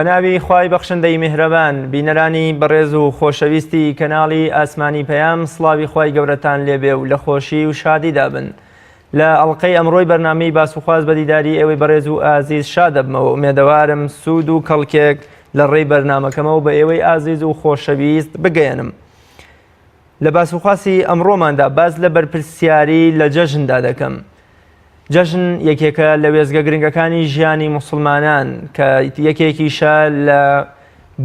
بەناوی خوای بەخشندەی میهرەبان بینەرانی بەڕێز و خۆشەویستی کەناڵی ئاسمانی پەیام سڵاوی خوای گەورەتان لێبێ و لە خۆشی و شادیدا بن لە ئەڵقەی ئەمڕۆی بەرنامەی باسوخواز بە دیداری ئێوەی بەڕێز و ئازیز شاد دەبمەوە ئومێدەوارم سوود و کەڵکێک لە ڕێی بەرنامەکەمەوە بە ئێوەی ئازیز و خۆشەویست بگەیەنم. لە باسوخواسی ئەمڕۆماندا باس لە بەرپرسیاری لە جەژندا دەکەم. جەژن یەکێکە لە وێستگە گرنگەکانی ژیانی موسڵمانان کە یەکێکیشە لە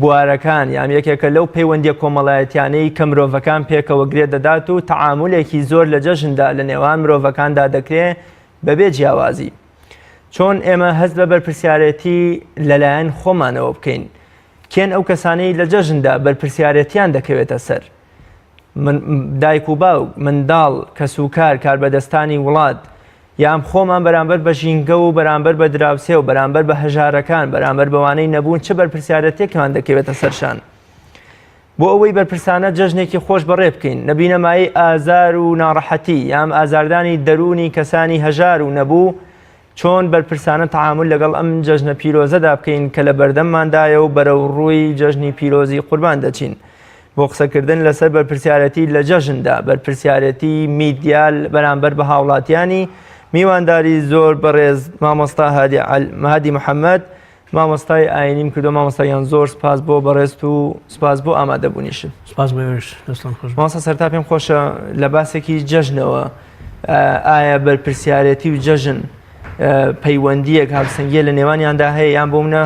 بوارەکان یان یەکێکە لەو پەیوەندیە کۆمەڵایەتیانەی کە مرۆڤەکان پێکەوە گرێ دەدات و تەعامولێکی زۆر لە جەژندا لە نێوان مرۆڤەکاندا دەکرێ بەبێ جیاوازی. چۆن ئێمە هەست بە بەرپرسیارێتی لەلایەن خۆمانەوە بکەین؟ کێن ئەو کەسانەی لە جەژندا بەرپرسیارێتیان دەکەوێتە سەر؟ دایک و باوک، منداڵ، کەسوکار، کاربەدەستانی وڵات، یان خۆمان بەرامبەر بە ژینگە و بەرامبەر بە دراوسێ و بەرامبەر بە هەژارەکان، بەرامبەر بەوانەی نەبوون چ بەرپرسیارەتێکمان دەکەوێتە سەرشان؟ بۆ ئەوەی بەرپرسانە جەژنێکی خۆش بەڕێ بکەین، نەبینە مایەی ئازار و ناڕەحەتی یان ئازاردانی دەروونی کەسانی هەژار و نەبوو، چۆن بەرپرسانە تەعامول لەگەڵ ئەم جەژنە پیرۆزەدا بکەین کە لە بەردەمماندایە و بەرەو ڕووی جەژنی پیرۆزی قوربان دەچین؟ بۆ قسەکردن لەسەر بەرپرسیارەتی لە جەژندا، بەرپرسیارەتی میدیا بەرامبەر بە هاوڵاتیانی، میوانداری زۆر بەڕێز مامۆستا هادی محەممەد، مامۆستای ئاینیم کردو مامۆستا گیان زۆر سپاس بۆ بەڕێزت و سپاس بۆ ئامادەبوونیشت. سپاس بۆ ئێوەش دەستان خۆش. مامۆستا سەرتا پێم خۆشە لە باسێکی جەژنەوە ئایا بەرپرسیارەتی و جەژن پەیوەندیەک هاوسەنگیە لە نێوانیاندا هەیە یان بۆ منە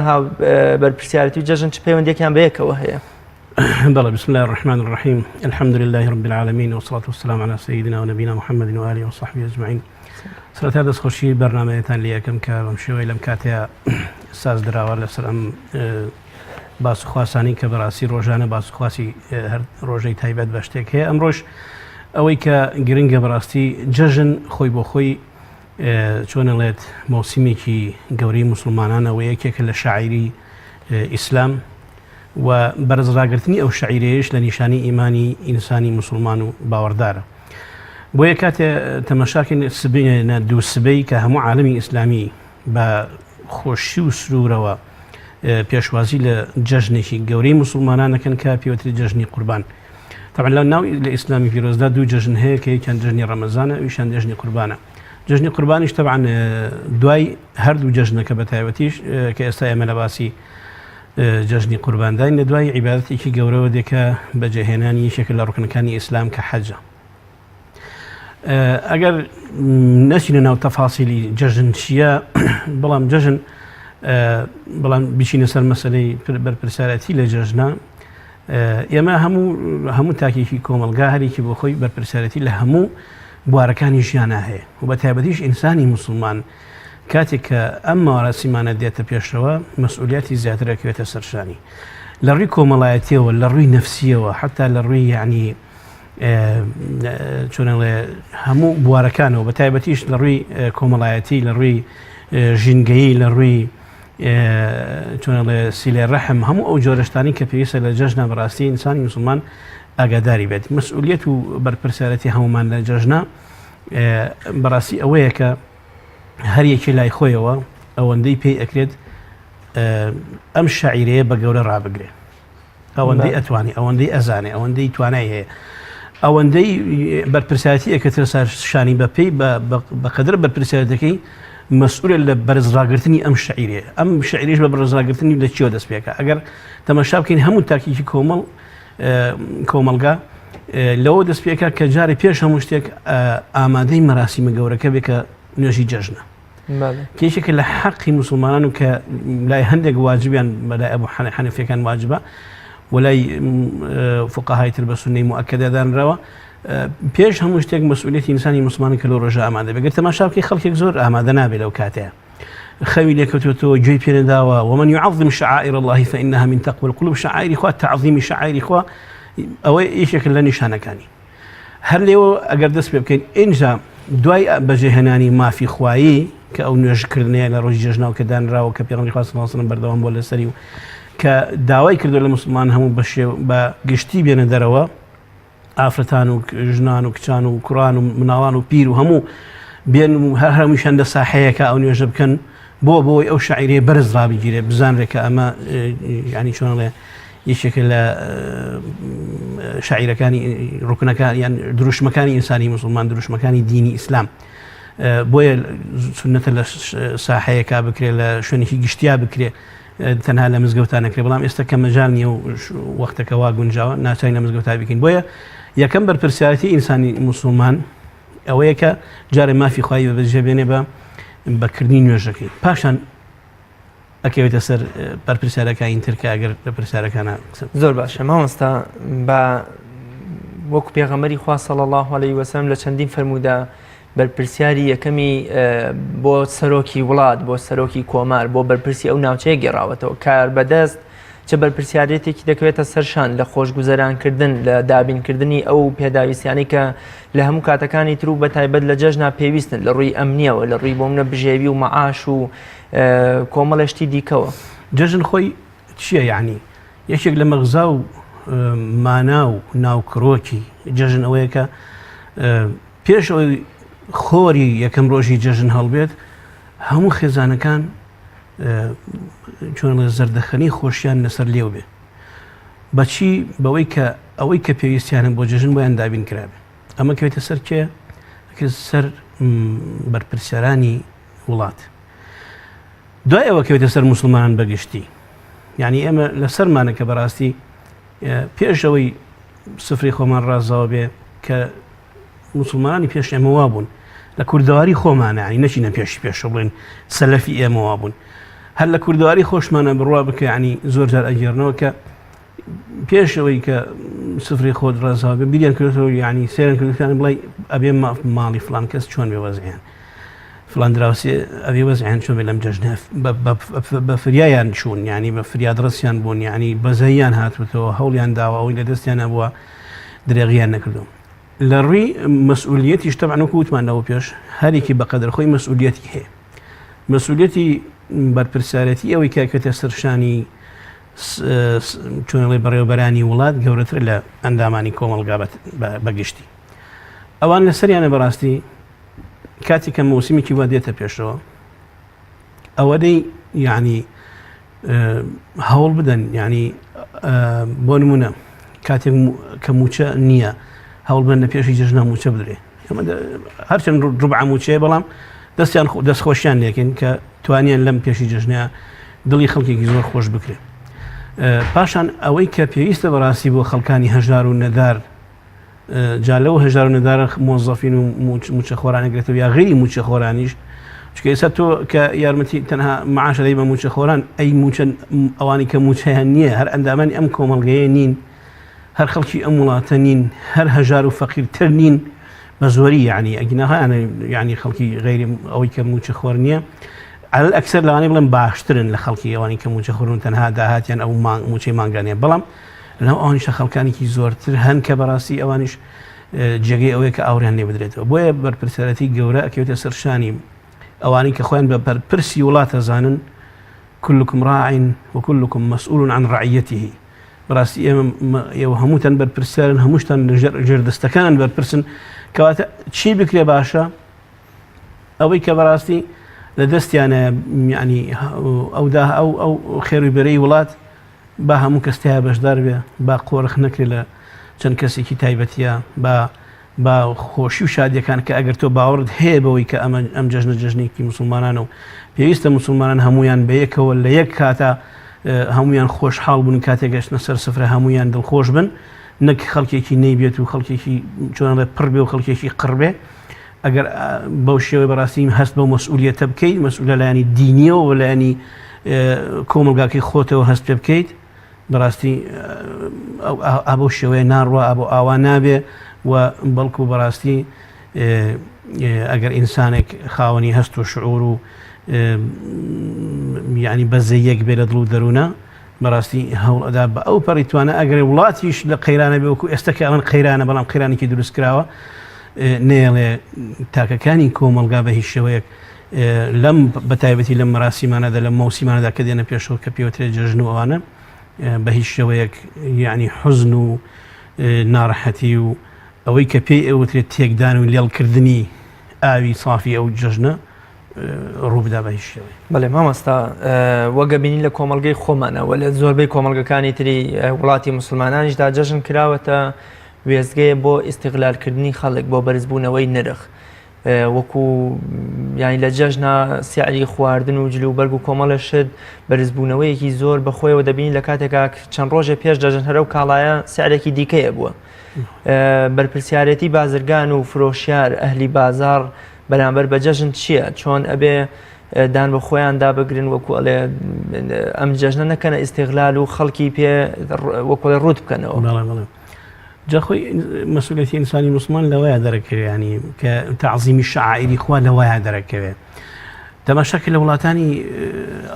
بەرپرسیارەتی و جەژن چ پەیوەندێکیان بەیەکەوە هەیە؟ بەڵێ بسم الله الرحمن الرحیم الحمد لله رب العالمین والصلاة والسلام على سيدنا ونبينا محمد وآله وصحبه أجمعين سەرەتا دەستخۆشی بەرنامەیەتان لێ ئەکەم کە بەم شێوەی لەم کاتەیە ساز دراوە لەسەر ئەم باس و خواسانی کە بەڕاستی ڕۆژانە باس و خواسی هەر ڕۆژەی تایبەت بە شتێک هەیە ئەمڕۆش ئەوەی کە گرنگە بەڕاستی جەژن خۆی بۆ خۆی چۆنەڵێت مۆسیمێکی گەورەی مسلمانانەوە یەکێکە لە شاعری ئیسلام و بەرزڕاگرتنی ئەو شعیرەیەش لە نیشانی ئیمانی ئینسانی مسلمان و باوەڕدارە. بۆیە کاتێ تەمەشاکەین سبەینە دوو سبەی کە هەموو عالمی ئیسلامی بە خۆشی و سرورەوە پێشوازی لە جەژنێکی گەورەی مسلمانان دەکەن کە پێوتری جەژنی قوربان طبعا لە ناو لە ئیسلامی پیرۆزدا دوو جەژن هەیە کە یەکیان جەژنی ڕەمەزانە ئەویشان جەژنی قوربانە جەژنی قوربانیش طبعا دوای هەردوو جەژنەکە بە تایبەتیش کە ئێستا ئێمە لە باسی جەژنی قوربانداین لە دوای عیبادەتێکی گەورەوە دێ کە بەجێهێنانی یەکێکە لە ڕوکنەکانی ئیسلام کە حەجە. ئەگەر نەچینە ناو تەفاسیلی جەژن چییە بەڵام جەژن بەڵام بچینە سەر مەسلەی بەرپرسیارەتی لە جەژنە ئێمە هەموو هەموو تاکێکی کۆمەلگا هەرێکی بۆ خۆی بەرپرسیارەتی لە هەموو بوارەکانی ژیانە هەیە و بە تایبەتیش ئینسانی مسلمان کاتێک کە ئەم مەراسیمانە دێتە پێشەوە مەسئولیاتی زیاتر ئەکەوێتە سەر شانی لە ڕووی کۆمەڵایەتیەوە لە ڕووی نەفسیەوە حتا لە ڕووی یعنی چۆنڵێ هەموو بوارەکانەوە بە تایبەتیش لە ڕووی کۆمەڵایەتی لە ڕووی ژینگەیی لە ڕووی چۆنڵێ سیلێ ڕەحم هەموو ئەو جۆرەشتانی کە پێویستە لە جەژنە بەڕاستی ئینسانی مسلمان ئاگاداری بێت مەسئولیت و بەرپرسیارەتی هەمومان لە جەژنە بەڕاستی ئەوەیە کە هەر یەکێ لای خۆیەوە ئەوەندەی پێی ئەکرێت ئەم شاعیرەیە بە گەورە ڕابگرێ ئەوەندەی ئەتوانی ئەوەندەی ئەزانێ ئەوەندەی توانای هەیە ئەوەندەی بەرپرسایەتی ئەکەترە سەر شانی بە پێی بەقدر بەرپرسیارەتەکەی مەسئولە لە بەرز ڕاگرتنی ئەم شعیرێ ئەم شعریش بە بەرز ڕاگرتنی لە چیەوە دەست پێکە ئەگەر تەمەشا بکەین هەموو تاکێکی کۆمەڵ کۆمەڵگا لەوە دەست پێکا کە جارێ پێش هەموو شتێک ئامادەی مەراسیمە گەورەکە بێ کە نوێژی جەژنە کێشێکە لە حەقی مسلمانان و کە لای هەندێک واجبیان بەلای ئەبوو حەنەفیەکان واجبە وەلای فقهای تر بە سونەی مؤکدە دانراوە پێش هەموو شتێک مەسئولیەتی ئینسانی مسلمان کە لەو ڕۆژە ئامادە بێت تەماشا بکەی خەڵکێک زۆر ئامادە نابێت لەو کاتەیە خەوی لێکەوتوێتەوە گوێی پێنەداوە ومن يعظم شعائر الله فإنها من تقوى القلوب شعائری خوا تعظیمی شعائری خوا ئەوە یەکێکە لە نیشانەکانی هەر لێوە ئەگەر دەست پێ بکەین ئینجا دوای بەجێهێنانی مافی خوایی کە ئەو نوێژکردنەیە لە ڕۆژی جەژناو کە دانراوە کە پێغەمبەری خوا صلی الله علیه و سلم بەردەوام بووە لەسەری و کە داوای کردو لە مسلمان هەموو بەشێ بە گشتی بێنە دەرەوە ئافرەتان و ژنان و کچان و کوڕان و مناڵان و پیر و هەموو بێن و هەر هەمووشیان لە ساحەیەکە ئەو نوێژە بکەن. بۆ بۆی ئەو شاعیرەیە بەرز ڕابگیرێ بزانرێ کە ئەمە ینی چۆنڵێ یەکێکە لە شاعیرەکانی ڕکنەکان یان دروشمەکانی ئینسانی مسلمان دروشمەکانی دینی ئیسلام بۆیە سنەتە لە ساحەیەکا بکرێت لە شوێنێکی گشتیا بکرێ تەنها لە مزگەوتا نەکرێ بەڵام ئێستا کە مەجال نییە و وەختەکە وا گونجاوە ناچین لە مزگەوتا بکەین بۆیە یەکەم بەرپرسیارەتی ئینسانی مسلمان ئەوەیە کە جارێ مافی خوای بەجێ بێنێ بە بەکردنی نوێژەکەی پاشان ئەکەوێتە سەر بەرپرسیارەکانی تر کە ئەگەر لە پرسیارەکانە قسە زۆر باشە مامۆستا بە وەکو پێغەمبەری خوا صلی الله علیه وسلم لە چەندین فەرموودە بەرپرسیاری یەکەمی بۆ سەرۆکی وڵات بۆ سەرۆکی کۆمار بۆ بەرپرسی ئەو ناوچەیە گێڕاوەتەوە کار بەدەست چ بەرپرسیارێتێکی دەکەوێتە سەرشان لە خۆشگوزەرانکردن لە دابینکردنی ئەو پێداویستیانەی کە لە هەموو کاتەکانی تر و بە تایبەت لە جەژنا پێویستن لە ڕووی ئەمنیەوە لە ڕووی بۆمنە بژێوی و مەعاش و کۆمەڵێ شتی دیکەوە. جەژن خۆی چییە یەعنی؟ یەکێک لە مەغزا و مانا و ناوکرۆکی جەژن ئەوەیە کە پێش ئەوەی خۆری یەکەم ڕۆژی جەژن هەڵبێت هەموو خێزانەکان چۆن زەردەخەنەی خۆشیان لەسەر لێو بێ بەچی بەوەی کە ئەوەی کە پێویستیانە بۆ جەژن بۆیان دابین کرابێ ئەمە کەوێتە سەر کێ سەر بەرپرسیارانی وڵات دوای ئەوە کەوێتە سەر موسڵمانان بەگشتی یعنی ئێمە لەسەرمانە کە بەڕاستی پێش ئەوەی سفری خۆمان ڕازاوە بێ کە موسڵمانانی پێش ئێمە وا بوون لە کوردەواری خۆمانە ینی نەچینە پێشی پێشە بڵێن سەلەفی ئێمە وا بوون هەر لە کوردەواری خۆشمانە بڕوا بکە ینی زۆر جار ئەگەرنەوە کە پێش ئەوەی کە سفری خۆت ڕازاوە بێ بیریان کردەوە یعنی سێران کردەکان بڵێ ئەبێ ماڵی فلان کەس چۆن بێ وەزعیان فلان دراوسێ ئەبێ وەزعیان چۆن بێ لەم جەژنە بە فریایان چوون یعنی بە فریادڕەسیان بوون یعنی بەزەیان هاتوتەوە هەوڵیان داوە ئەوەی لە دەستیان نەبووە درێغیان نەکردو لە ڕووی مەسئولیەتیش تەبعەن وەکو وتمان لەوە پێش هەرێکی بەقەدر خۆی مەسئولیەتی هەیە مەسئولیەتی بەرپرسیارەتی ئەوەی کە کەتە سەرشانی چۆنڵی بەڕێوەبەرانی وڵات گەورەتر لە ئەندامانی کۆمەڵگا بەگشتی ئەوان لەسەریانە بەڕاستی کاتی کە مۆسیمێکی وا دێتە پێشەوە ئەوەدەی یعنی هەوڵ بدەن یعنی بۆ نمونە کاتێک کە موچە نییە هەوڵ بن لە پێشی جژنا موچە بدرێ هەرچەند ڕبع موچەیە بەڵام دەستیان دەستخۆشیان لێکن کە توانیان لەم پێشی جژنە دڵی خەڵکێکی زۆر خۆش بکرێت پاشان ئەوەی کە پێویستە بەڕاستی بۆ خەڵکانی هەژار و نەدار جا لەو هەژار و نەدارە مۆزەفین و موچەخۆران گرێتەوە یا غیری موچەخۆرانیش چونکە ئێستا تۆ کە یارمەتی تەنها معاشە دەی بە موچەخۆران ئەی موچە ئەوانی کە موچەیان نییە هەر ئەندامانی ئەم کۆمەڵگەیە نین هەر خەڵکی ئەم وڵاتە نین هەر هەژار و فەقیرتر نین بە زۆری یعنی ئەگینا هەیانە یعنی خەڵکی غیری ئەوەی کە موچەخۆر نییە على الأکثر لەوانەیە بڵێم باشترن لە خەڵکی ئەوانی کە موچەخۆرن تەنها داهاتیان ئەو مانگ موچەی مانگانەیە بەڵام لەناو ئەوانیشە خەڵکانێکی زۆرتر هەن کە بەڕاستی ئەوانیش جێگەی ئەوەیە کە ئاوریان لێ بدرێتەوە بۆیە بەرپرسیارەتی گەورە ئەکەوێتە سەر شانی ئەوانەی کە خۆیان بە بەرپرسی وڵاتە زانن كلكم راع وكلكم مسؤول عن رعيته بەڕاستی ئێمە ئێوە هەمووتان بەرپرسیارن هەمووشتان لەژێر دەستەکان بەرپرسن کەواتە چی بکرێ باشە ئەوەی کە بەڕاستی لە دەستیانە ینی ئەودا ئەو ئەو خێروی بەرەی وڵات با هەموو کەس تیا بەشدار بێ، با قۆرخ نەکرێ لە چەند کەسێکی تایبەتیا، با با خۆشی و شادیەکان کە ئەگەر تۆ باوەڕت هەیە بەوەی کە ئەمە ئەم جەژنە جەژنێکی موسڵمانانە و پێویستە موسڵمانان هەمویان بە یەکەوە لە یەک کاتا هەمویان خۆشحاڵ بوون کاتێک گەشتنە سەر سفرە هەمویان دڵخۆش بن نەک خەڵکێکی نەیبێت و خەڵکێکی چۆنڵێ پڕ بێ و خەڵکێکی قڕ بێ ئەگەر بەو شێوەی بەڕاستی هەست بەو مەسئولیەتە بکەیت مەسئول لە لایەنی دینیەوە و لایەنی کۆمەڵگاکەی خۆتەوە هەست پێ بکەیت بەڕاستی ئابەو شێوەیە ناڕوا ئابۆ ئاوا نابێ و بەڵکو بەڕاستی ئەگەر ئینسانێک خاوەنی هەست و شعور و یعنی بەزەیەک بێ لە دڵ و دەروونە بەڕاستی هەوڵ ئەدا بە ئەو پەڕی توانە ئەگەر وڵاتیش لە قەیرانە بێ وەکو ئێستا کە ئەوەن قەیرانە بەڵام قەیرانێکی دروست کراوە نەیەڵێ تاکەکانی کۆمەڵگا بە هیچ شێوەیەک لەم بەتایبەتی لەم مەراسیمانەدا لەم مەوسیمانەدا کە دێنە پێشەوە کە پێوترێت جەژن و ئەوانە بە هیچ شێوەیەک یعنی حزن و ناڕەحەتی و ئەوەی کە پێی ئەوترێت تێکدان و لێڵکردنی ئاوی سافی ئەو جەژنە. ڕووبدا بە هیچ شێوەیەک. بەڵێ مامۆستا وەک ئەبینین لە کۆمەڵگەی خۆمانە و لە زۆربەی کۆمەڵگەکانی تری وڵاتی موسڵمانانیشدا جەژن کراوەتە وێستگەیە بۆ ئیستیغلالکردنی خەڵک بۆ بەرزبوونەوەی نرخ وەکو یانی لە جەژنا سعری خواردن و جل و بەرگ و کۆمەڵە شت بەرزبوونەوەیەکی زۆر بەخۆیەوە دەبینی لە کاتێکا چەند ڕۆژێ پێش جەژن هەرە و کاڵایە سعرێکی دیکەیە بووە بەرپرسیارێتی بازرگان و فرۆشیار ئەهلی بازاڕ بەرامبەر بە جەژن چییە؟ چۆن ئەبێ دان بە خۆیاندا بگرن وەکو ئەڵێ ئەم جەژنە نەکەنە ئیستیغلال و خەڵکی پێ وەکو ئەڵێ ڕووت بکەنەوە. بەڵێ بەڵێ. جا خۆی مەسئولیەتی ئینسانی موسڵمان لەوەیە دەرەکەوێ ینی کە تەعزیمی شەعائیری خوا لەوەیە دەرەکەوێ. تەماشا کە لە وڵاتانی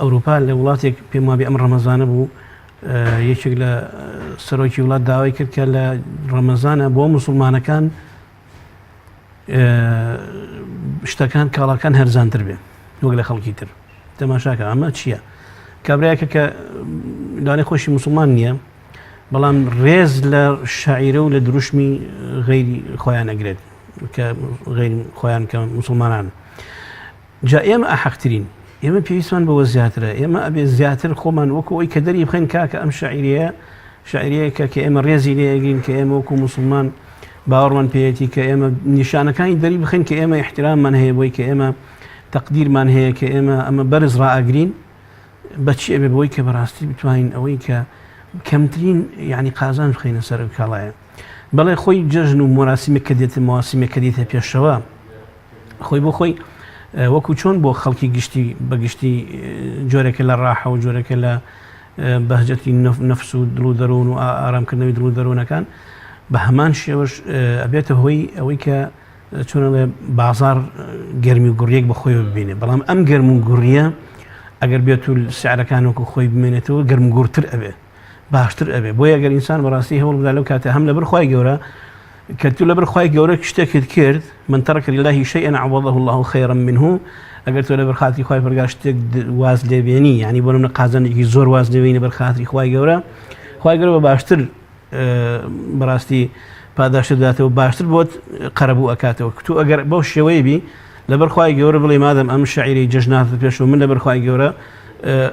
ئەوروپا لە وڵاتێک پێم وابێ ئەم ڕەمەزانە بوو یەکێک لە سەرۆکی وڵات داوای کرد کە لە ڕەمەزانە بۆ موسڵمانەکان شتەکان کاڵاکان هەرزانتر بێ وەک لە خەڵکی تر تەماشاکە ئەمە چییە؟ کابراایەکە کە لانێ خۆشی مسلمان نییە بەڵام ڕێز لە شاعیرە و لە دروشمی غەیری خۆیان ئەگرێت کە غەیر خۆیان کە مسلمانان جا ئێمە ئەحەقترین ئێمە پێویستمان بەوە زیاترە ئێمە ئەبێ زیاتر خۆمان وەکو ئەوی کە دەری بخەین کاکە ئەم شاعیرەیە شاعیرەیەکە کە ئێمە ڕێزی لێ ئەگرین کە ئێمە وەکو موسڵمان باوەڕمان پێیەتی کە ئێمە نیشانەکانی دەری بخەین کە ئێمە ئیحتراممان هەیە بۆی کە ئێمە تەقدیرمان هەیە کە ئێمە ئەمە بەرز ڕائەگرین بەچی ئەبێ بۆی کە بەڕاستی بتوانین ئەوەی کە کەمترین یعنی قازانج بخەینە سەر ئەو کاڵایە بەڵێ خۆی جەژن و مۆراسیمێک کە دێتە مەواسیمێک کە دێتە پێشەوە خۆی بۆ خۆی وەکو چۆن بۆ خەڵکی گشتی بەگشتی جۆرێکە لە ڕاحە و جۆرێکە لە بەهجەتی نەفس و دڵ و دەروون و ئارامکردنەوەی دڵ و دەروونەکان بە هەمان شێوەش ئەبێتە هۆی ئەوەی کە چۆنڵێ بازار گەرمی و گوڕیەک بە خۆی ببینێ بەڵام ئەم گەرم و گوڕیە ئەگەر بێت و سعرەکان وەکو خۆی بمێنێتەوە گەرم گوڕتر ئەبێ باشتر ئەبێ بۆیە گەر ئینسان بەڕاستی هەوڵ بدا لەو کاتە هەم لەبەر خوای گەورە کە تو لەبەر خوای گەورە شتێکت کرد من ترک لله شيئا عوضه الله خيرا منه ئەگەر تۆ لەبەر خاتری خوای پەرگا شتێک واز لێبێنی یعنی بۆ منە قازانێکی زۆر واز لێبێنی بەر خاتری خوای گەورە خوای گەورە بە باشتر بەڕاستی پاداشت داتەوە باشتر بۆت قەرەبوو ئەکاتەوە تو ئەگەر بەو شێوەیە بی لەبەر خوای گەورە بڵێ مادەم ئەم شعیری جەژناتە پێشەوە من لەبەر خوای گەورە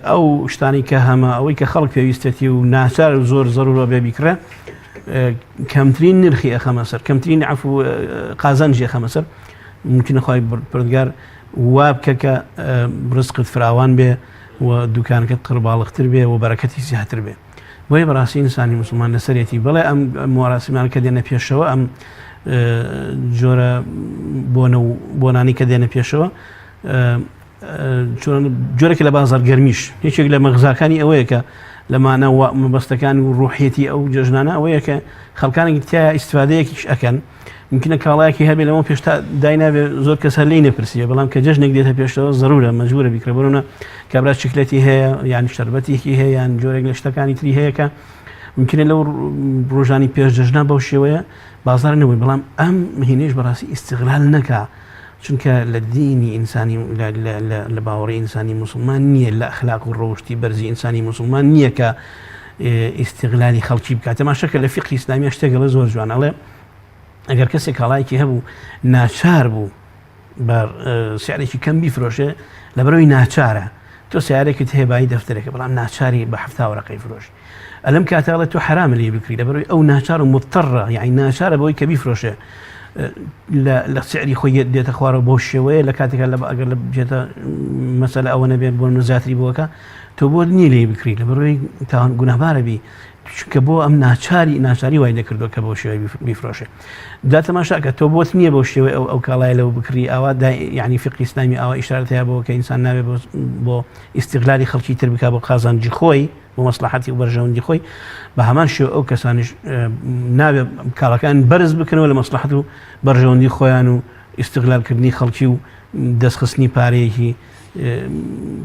ئەو شتانی کە هەمە ئەوەی کە خەڵک پێویستەتی و ناچار و زۆر زەرورە بێ بیکڕێ کەمترین نرخی ئەخەمە سەر کەمترین عف و قازانجی ئەخەمە سەر ممکنە خوای پەروەردگار وا بکە کە ڕزقت فراوان بێ و دوکانەکەت قڕباڵختر بێ و بەرەکەتی زیاتر بێ بۆیە بەڕاستی ئینسانی موسڵمان لەسەرێتی بەڵێ ئەم مۆراسیمان کە دێنە پێشەوە ئەم جۆرە بۆنە و بۆنانی کە دێنە پێشەوە جۆرێک لە بازار گەرمیش یەکێک لە مەغزاکانی ئەوەیە کە لەمانە مەبەستەکان و ڕوحێتی ئەو جەژنانە ئەوەیە کە خەڵکانێکی تیا ئیسفادەیەکیش ئەکەن ممکنە کاڵایەکی هەبێ لەمە پێشتا داینابێ زۆر کەس هەر لێی نەپرسیە بەڵام کە جەژنێک دێتە پێشەوە زەرورە مەجبورە بیکڕێ بۆ نمونە کابرا چکلەتی هەیە یان شەربەتێکی هەیە یان جۆرێک لە شتەکانی تری هەیە کە ممکنە لەو ڕۆژانی پێش جەژنا بەو شێوەیە بازار نەبووی بەڵام ئەم هینەیش بەڕاستی ئیستغلال نەکا چونکە لە دینی ئینسانی لە باوەڕی ئینسانی موسڵمان نییە لە ئەخلاق و ڕەوشتی بەرزی ئینسانی موسڵمان نییە کە ئیستغلالی خەڵکی بکات تەماشاکە لە فیقهی ئیسلامیە شتێک ئەڵێ زۆر جوان ئەڵێ ئەگەر کەسێک کاڵایەکی هەبوو ناچار بوو بە سعرێکی کەم بیفرۆشێ لەبەرەوەی ناچارە تۆ سیارێکت هەیە بایی دەفتەرێکە بەڵام ناچاری بە 70 وەرەقەی فرۆشی ئەلم کاتاڵێ تۆ حرامە لێ بکری لەبەرەوەی ئەو ناچار و مضطرە یعنی ناچارە بەوەی کە بیفرۆشێ لە سعری خۆی دێتە خوارەوە بەو شێوەیە لە کاتێکا لە ئەگەر لە بێتە مەسەلە ئەوە نەبێت بۆ زیاتری بۆکە تۆ بۆت نییە لێی بکری لە بەرەوەی تاوان گوناهبارە بی چونکە بۆ ئەم ناچاری ناچاری وای نەکردووە کە بەو شێوەی بیفرۆشێ دا تەماشاکە تۆ بۆت نییە بەو شێوەی ئەو ئەو کاڵای لەو بکری ئاوا یعنی فقهی ئیسلامی ئاوا ئیشارەت هەیە بۆ کە ئینسان نابێ بۆ ئیستغلالی خەڵکی تر بکا بۆ قازانجی خۆی بۆ مەسلحەتی و بەرژەوەندی خۆی بە هەمان شێوە ئەو کەسانیش نابێ کاڵاکان بەرز بکەنەوە لە مەسلحەت و بەرژەوەندی خۆیان و ئیستغلالکردنی خەڵکی و دەستخستنی پارەیەکی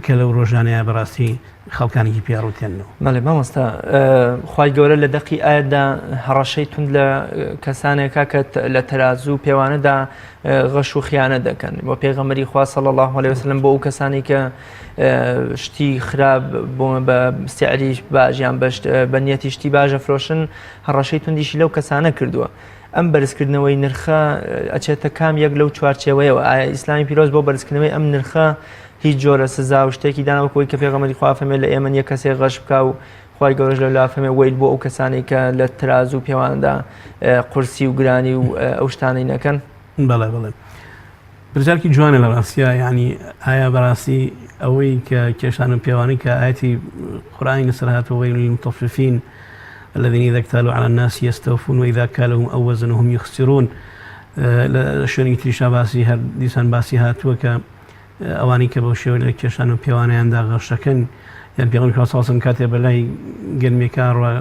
کە لەو ڕۆژانەیە بەڕاستی خەڵکانێکی پێ ڕوتێنەوە. بەڵێ مامۆستا خوای گەورە لە دەقی ئاەتدا هەڕەشەی توند لە کەسانێکا کە لە تەرازوو و پێوانەدا غەش و خیانە دەکەن بۆ پێغەمبەری خوا صلی الله علیه وسلم بۆ ئەو کەسانی کە شتی خراپ بۆ بە سعری باش یان بە نیەتی شتی باشە فرۆشن هەڕەشەی توندیشی لەو کەسانە کردووە. ئەم بەرزکردنەوەی نرخە ئەچێتە کام یەک لەو چوارچێوەیەوە؟ ئایا ئیسلامی پیرۆز بۆ بەرزکردنەوەی ئەم نرخە هیچ جۆرە سزا و شتێکی دانا وەک ئەوەی کە پێغەمبەری خوا فەرمێ لە ئێمە نییە کەسێک غەش بکا و خوای گەورەش لەولا فەرمێ وەیل بۆ ئەو کەسانەی کە لە ترازوو پێواندا قورسی و گرانی و ئەو شتانەی نەکەن؟ بەڵێ بەڵێ پرسیارکی جوانە لە ڕاستیا یعنی ئایا بەڕاستی ئەوەی کە کێشان و پێوانەی کە ئاەتی قورآانی لەسەر هاتووە ويل للمطففين الذين إذا اكتالوا على الناس يستوفون وإذا كالوهم أو وزنوهم يخسرون لە شوێنی تریشا باسی هەر دیسان باسی هاتووە کە ئەوانەی کە بەو شێوە لە کێشان و پێوانیاندا غەشەکەن یان پێغەمبەری خوا صلی الله علیه و سلم کاتێ بەلای گەرمیەکە ڕە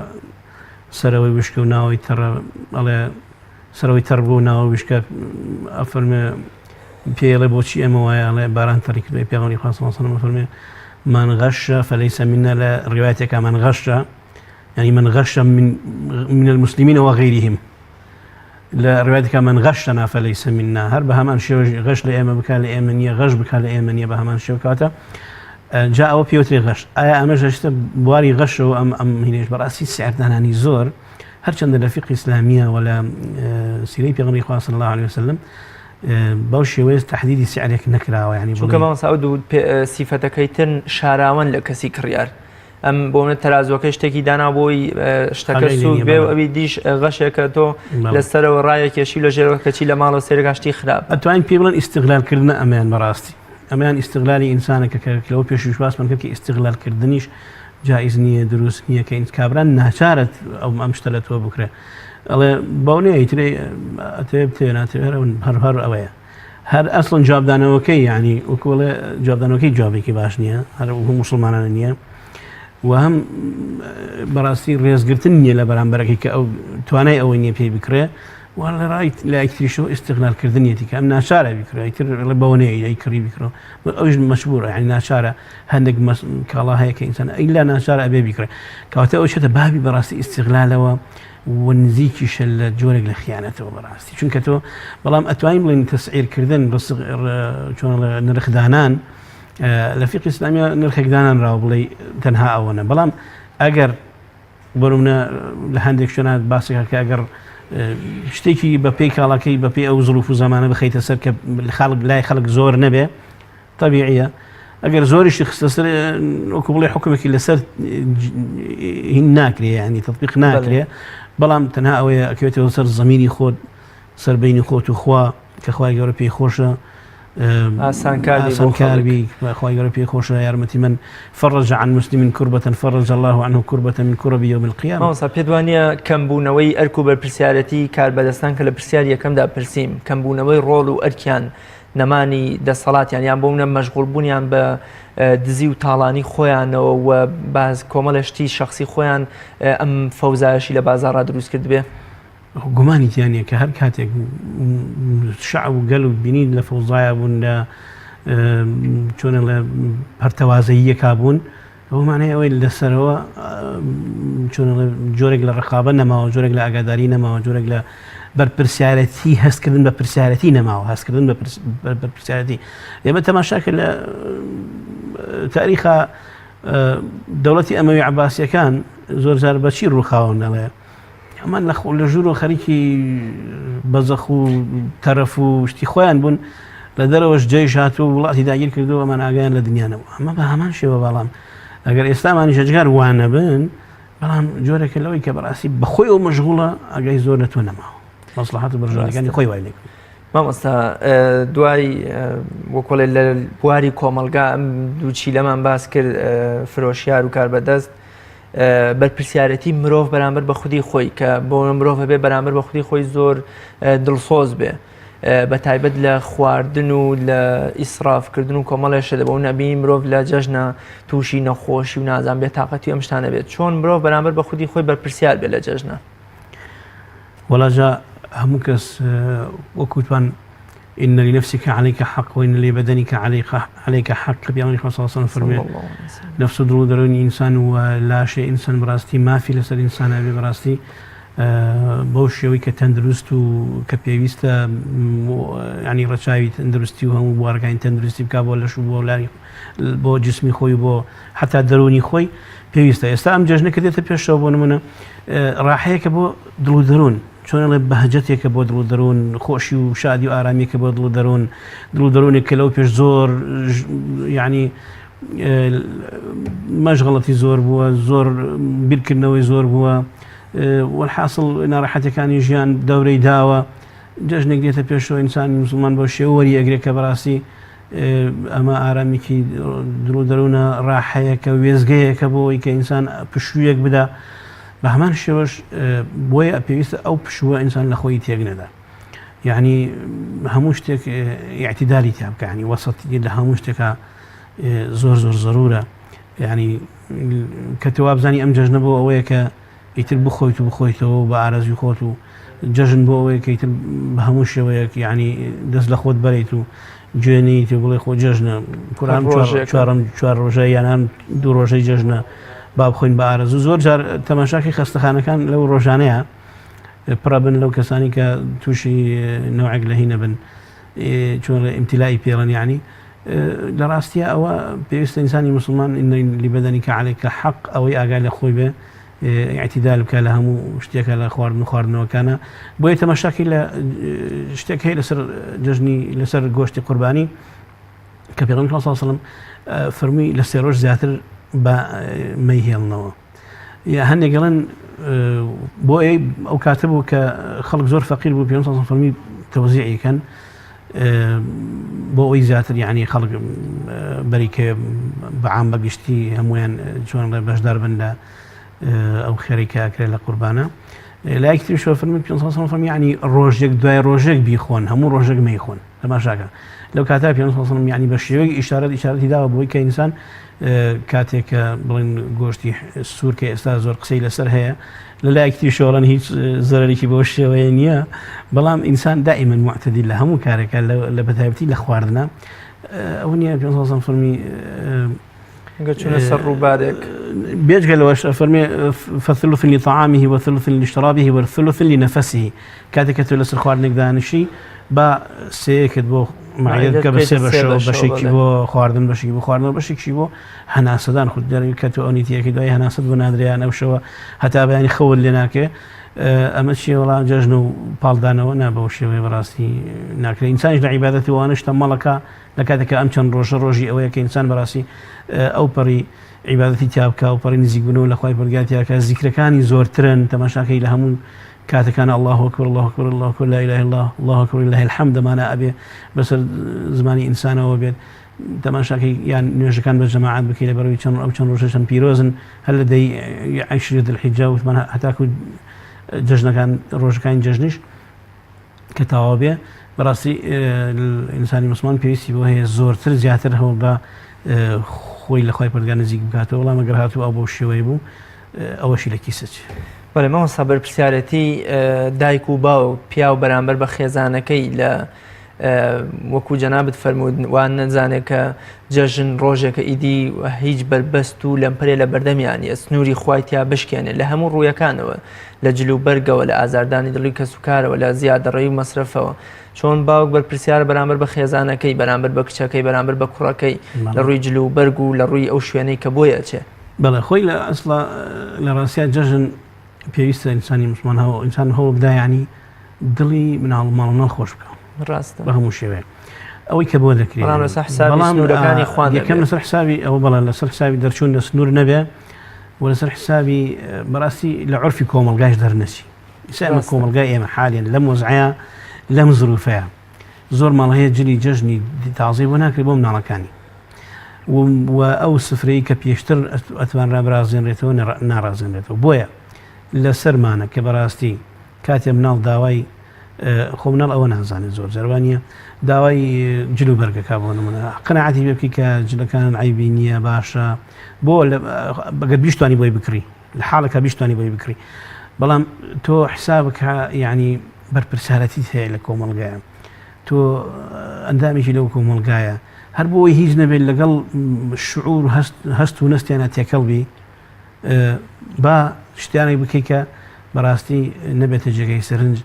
سەرەوەی وشکە و ناوەی تەڕە ئەڵێ سەرەوەی تەڕ بوو ناوە وشکە ئەفەرمێ پێڵێ بۆچی ئەمە وایە ئەڵێ باران تەڕی کردووە پێغەمبەری خوا صلی الله علیه و سلم ئەفەرمێ من غش فليس منا لە ڕیوایەتێکا من غش يعني من غش من من المسلمين وغيرهم لە ڕوایەتێکا من غشنا فليس منا هەر بە هەمان شێوە غەش لە ئێمە بکا لە ئێمە نییە غەش بکا لە ئێمە نییە بە هەمان شێوە کاتە جا ئەوە پێوتری غەش ئایا ئەمە ژەشتە بواری غەشەوە ئەم ئەم هینێش بەڕاستی سعردانانی زۆر هەرچەندە لە فیقهی ئیسلامیە و لە سیرەی پێغەمبەری خوا صلی الله علیه وسلم بەو شێوەیە تحدیدی سعرێک نەکراوە ینی چونکە مامۆستا ئەو دوو سیفەتەکەی تر شاراوەن لە کەسی کڕیار ئەم بۆ منە تەرازوەکەی شتێکی دانا بۆی شتەکە سوک بێ و ئەوی دیش غەشێکە تۆ لەسەرەوە ڕایەکێشی لە ژێرەوە کەچی لە ماڵەوە سەیرەکە شتی خراپ. ئەتوانین پێی بڵێن ئیستغلالکردنە ئەمەیان بەڕاستی ئەمەیان ئیستغلالی ئینسانە کە لەوە پێشویش باسمان کرد کە ئیستغلالکردنیش جائز نییە دروست نییە کە ئینس کابرا ناچارت ئەو ئەم شتە لە تۆ بکرێ ئەڵێ بەو نییە ئیترێ ئەتەوێ بتەوێ ناتەوێ هەر هەر هەر ئەوەیە هەر ئەسڵن جوابدانەوەکەی یعنی وەکوڵێ جوابدانەوەکەی جوابێکی باش نییە هەر مسلمانانە نییە و هەم بەڕاستی ڕێزگرتن نییە لە بەرامبەرەکەی کە ئەو توانای ئەوەی نییە پێی بکرێ و لە ڕای لایکتریشەوە ئیستغلالکردنیەتی کە ئەم ناچارە بیکرێ ئیتر بەوە نییە ئەی کڕی بیکڕێ ئەوش مەجبوورە یعنی ناچارە هەندێک کاڵا هەیە کە ئینسان ئیلا ناچارە ئەبێ بیکڕێ کەواتە ئەو چێتە بابی بەڕاستی ئیستغلالەوە و نزیکیشە لە جۆرێک لە خیانەتەوە بەڕاستی چونکە تۆ بەڵام ئەتوانین بڵێین تەسعیرکردن چۆن نرخدانان لە فیقهی ئیسلامیە نرخێک دانانراوە بڵێ تەنها ئەوەنە بەڵام ئەگەر بۆ نمونە لە هەندێک شوێنات باسێکە کە ئەگەر شتێکی بە پێی کاڵاکەی بە پێی ئەو زروف و زمانە بخەیتە سەر کە خەڵک لای خەڵک زۆر نەبێ تەبیعیە ئەگەر زۆریشی خستە سەر وەکو بڵێ حکومێکی لەسەر هین ناکرێ ینی تطبیق ناکرێ بەڵام تەنها ئەوەیە ئەکەوێتەوە سەر زمینی خۆت سەر بینی خۆت و خوا کە خوای گەورە پێی خۆشە ئاسانکار بی خوای گەورە پێی خۆشە یارمەتی من فرج عن مسلم كربة فرج الله عنه كربة من كرب يوم القيامة مامۆستا پێت وانییە کەمبوونەوەی ئەرک و بەرپرسیارەتی کاربەدەستان کە لە پرسیاری یەکەمدا پرسیم کەمبوونەوەی ڕۆڵ و ئەرکیان نەمانی دەسەڵاتیان یان بۆ منە مەشغوڵ بوونیان بە دزی و تاڵانی خۆیانەوە و باز کۆمەڵە شتی شخصی خۆیان ئەم فەوزایەشی لە بازاڕا دروست کردبێ؟ گومانی تیا نییە کە هەر کاتێک شەعب و گەل و بینیت لە فەوزایە بوون لە چۆنە لە پەرتەوازەییەکا بوون ئەوە معنای ئەوەی لەسەرەوە چۆن جۆرێک لە ڕقابە نەماوە جۆرێک لە ئاگاداری نەماوە جۆرێک لە بەرپرسیارەتی هەستکردن بە پرسیارەتی نەماوە هەستکردن بە بەرپرسیارەتی ئێمە تەماشا کرد لە تاریخا دەوڵەتی ئەمەوی عباسیەکان زۆر جار بەچی ڕووخاون ئەڵێ ئەمان لە خۆ لە ژوورەوە خەریکی بەزەخ و تەرەف و شتی خۆیان بوون لە دەرەوەش جەیش هاتووە و وڵاتی داگیر کردو ئەمان ئاگایان لە دنیا نەبوو ئەمە بە هەمان شێوە بەڵام ئەگەر ئێستامانی ژەجگار وانەبن بەڵام جۆرێکە لەوەی کە بەڕاستی بەخۆی ئەو مەشغوڵە ئاگای زۆر لە تۆ نەماوە مەسڵەحەت و بەرژەوەندیەکانی خۆی وای لێ مامۆستا دوای وەکۆڵێ لە بواری کۆمەڵگا ئەم دووچیلەمان باس کرد فرۆشیار و کاربەدەست بەرپرسیارەتی مرۆڤ بەرامبەر بە خودی خۆی کە بۆ مرۆڤ هەبێ بەرامبەر بە خودی خۆی زۆر دڵسۆز بێ بە تایبەت لە خواردن و لە ئیسرافکردن و کۆمەڵێ شتە بۆ نەبینی مرۆڤ لە جەژنە تووشی نەخۆشی و نازان بێ تااقەتی ئەم شتانە بێت چۆن مرۆڤ بەرامبەر بە خودی خۆی بەرپرسیار بێ لە جەژنە وەڵا جا هەموو کەس وەکوتوان إن لنفسك عليك حق وإن لبدنك عليك عليك حق پێغەمبەری خوا صلی الله علیه و سلم فەرمووی نفس و دڵ و دەروونی ئینسان و لاشەی ئینسان بەڕاستی مافی لەسەر ئینسان ئەبێ بەڕاستی بەو شێوەی کە تەندروست و کە پێویستە ینی ڕەچاوی تەندروستی و هەموو بوارەکانی تەندروستی بک بۆ لەش و بۆ لاری بۆ جسمی خۆی بۆ حتا دەرونی خۆی پێویستە ئێستا ئەم جەژنە کە دێتە پێشەوە بۆ نمونە ڕاحەیەکە بۆ دڵ و دەروون. چۆن ئەڵێ بەهجەتێکە بۆ دڵ و دەروون، خۆشی و شادی و ئارامیەکە بۆ دڵ و دەروون، دڵ و دەروونێک کە لەو پێش زۆر یعنی مەشغەڵەتی زۆر بووە، زۆر بیرکردنەوەی زۆر بووە، وەلحاسڵ ناڕەحەتەکانی ژیان دەورەی داوە، جەژنێک دێتە پێشەوە ئینسانی مسلمان بەو شێوە وەری ئەگرێ کە بەڕاستی ئەمە ئارامیکی دڵ و دەروونە ڕاحەیەکە وێزگەیەکە بۆ ئەوەی کە ئینسان پشوویەک بدا بە هەمان شێوەش بۆیە پێویستە ئەو پشووە ئینسان لە خۆی تێک نەدا یعنی هەموو شتێک اعتدالی تیا بکە ینی وەسەتی لە هەموو شتێکا زۆر زۆر زەرورە یعنی کە تۆ وابزانی ئەم جەژنە بۆ ئەوەیە کە ئیتر بخۆیت و بخۆیتەوە و بە ئارەزوی خۆت و جەژن بۆ ئەوەیە کە ئیتر بە هەموو شێوەیەک یعنی دەست لە خۆت بەریت و جوێنیت و بڵێ خۆ جەژنە کوران چوارم چوار ڕۆژە یانان دوو ڕۆژەی جەژنە با بخۆین بە ئارەزوو زۆر جار تەماشاکی خەستەخانەکان لەو ڕۆژانەیە پڕە بن لەو کەسانی کە تووشی نەوعێک لە هینە بن چۆن ئیمتیلائی پێڵەن یعنی لە ڕاستیە ئەوە پێویستە ئینسانی مسلمان لبدنك عليك حق ئەوەی ئاگای لە خۆی بێ اعتدال بکە لە هەموو شتێکە لە خواردن و خواردنەوەکانە بۆیە تەماشاکی لە شتێک هەیە لەسەر جەژنی لەسەر گۆشتی قوربانی کە پێغەمبەر صلی الله علیه و سلم فەرمووی لە سێ ڕۆژ زیاتر بە مەیهێڵنەوە یا هەندێک گەڵن بۆ ئەو کاتە بوو کە خەڵک زۆر فەقیر بوو پێ فەرمی تەوزیعیکەن بۆ ئەوی زیاتر یعنی خەڵک بەریکە بەعام بەگشتی هەمویان چۆن ڕێ بەشدار بن لە ئەو خێری کە ئەکرێت لە قوربانە لایەکی تریشەوە فەرمی پێ فەرمی ینی ڕۆژێک دوای ڕۆژێک بیخۆن هەموو ڕۆژێک مەیخۆن تەماشاکە لەو کاتە پێ ینی بە شێوەیەک ئیشارەت ئیشارەتی داوە بۆی کە ئینسان کاتێک کە بڵێن گۆشتی سوور کە ئێستا زۆر قسەی لەسەر هەیە لە لایەکی تریشەوە هیچ زەرەرێکی بەو شێوەیە نییە بەڵام ئینسان دائما معتدل لە هەموو کارێکە لە بەتایبەتی لە خواردنە ئەوە نییە پێ فەرمی گەر چوونە سەر ڕووبارێک. بێجگە لەوەش ئەفەرمێ فثلث لطعامه وثلث لشرابه وثلث لنفسه کاتێک کە تۆ لەسەر خواردنێک دانیشی با سێیەکت بۆ معدەت بکە بە سێ بەشەوە بەشێکی بۆ خواردن بەشێکی بۆ خواردنەوە بەشێکی بۆ هەناسەدان خود دەرەوی کە تۆ ئەونیتیەکەی دوای هەناسەت بۆ نادریان ئەو شەوە هەتا بەیانی خەوت لێ ناکرێ ئەمە چیە وەڵا جەژن و پاڵدانەوە نا بەو شێوەیە بەڕاستی ناکرێت ئینسانیش لە عیبادەتی وانش تەمەڵەکە لە کاتێکا ئەم چەند ڕۆژە ڕۆژی ئەوەیە کە ئینسان بەڕاستی ئەو پەڕی عیبادەتی تیا بکا و پەڕی نزیکبوونەوە لە خوای پەروەردگار تیا بکا زیکرەکانی زۆرترن تەماشاکەی لە هەموو کاتەکان الله اکبر الله اکبر الله اکبر لا اله الا الله الله اکبر لله الحمد ئەمانە ئەبێ بەسەر زمانی ئینسانەوە بێت تەماشاکەی یان نوێژەکان بە جەماعەت بکەی لەبەرەوەی چەند ئەو چەند ڕۆژە چەند پیرۆزن هەر لە دەی عشری ذوالحجە وتمان هەتاکو جەژنەکان ڕۆژەکانی جەژنیش کە تەواو بێ بەڕاستی ئینسانی مسلمان پێویستی بۆ هەیە زۆرتر زیاتر هەوڵ بە خۆی لە خۆی پەرگا نزیک بکاتەوە بەڵام ئەگەر هاتوو ئەو بەو شێوەیە بوو ئەوەشی لە کیسە چێ. بەڵێ مامۆستا بەرپرسیارەتی دایک و باوک پیاو بەرامبەر بە خێزانەکەی لە وەکو جەنابت فەرموود وان نەزانێت کە جەژن ڕۆژێکە ئیدی هیچ بەربەست و لەمپەرێ لە بەردەمیان نیە سنووری خوای تیا بشکێنێ لە هەموو ڕوویەکانەوە لە جل و بەرگەوە لە ئازاردانی دڵی کەسوکارەوە لە زیادەڕەوی و مەسرەفەوە چۆن باوک بەرپرسیارە بەرامبەر بە خێزانەکەی بەرامبەر بە کچەکەی بەرامبەر بە کوڕەکەی لە ڕووی جل و بەرگ و لە ڕووی ئەو شوێنەی کە بۆی ئەچێ. بەڵێ خۆی لە ئەسڵا لە ڕاستیا جەژن پێویستە ئینسانی موسڵمان هەوە ئینسان هەوڵ بدا یانی دڵی مناڵ ماڵ مناڵ خۆش بکە ڕاستە بە هەموو شێوەیە ئەوەی کە بۆ دەکرێت بەڵام لەسەر حسابی سنوورەکانی خوا یەکەم لەسەر حسابی ئەوە بەڵێ لەسەر حسابی دەرچوون لە سنوور نەبێ و لەسەر حسابی بەڕاستی لە عرفی کۆمەڵگاش دەرنەچی ئیسا ئێمە کۆمەڵگای ئێمە حالیان لەم وەزعەیە لەم زروفەیە زۆر ماڵ هەیە جلی جەژنی تازەی بۆ ناکرێت بۆ مناڵەکانی و ئەو سفرەی کە پێشتر ئەتوانرا برازێنرێتەوە ناڕازێنرێتەوە بۆیە لەسەرمانە کە بەڕاستی کاتێ مناڵ داوای خۆ مناڵ ئەوە نازانێت زۆر جەروانە داوای جل و بەرگەکە بۆ نمونە قەناعەتی پێ بکەی کە جلەکان عیبی نییە باشە بۆ بەگەر بیشتوانی بۆی بکڕی لە حاڵەکە بیشتوانی بۆی بکڕی بەڵام تۆ حسابکە یعنی بەرپرسیارەتیت هەیە لە کۆمەڵگایە تۆ ئەندامێکی لەو کۆمەڵگایە هەر بۆی هیچ نەبێت لەگەڵ شعور هەست و نەستیانە تێکەڵ بی با شتیانێک بکەی کە بەڕاستی نەبێتە جێگەی سەرنج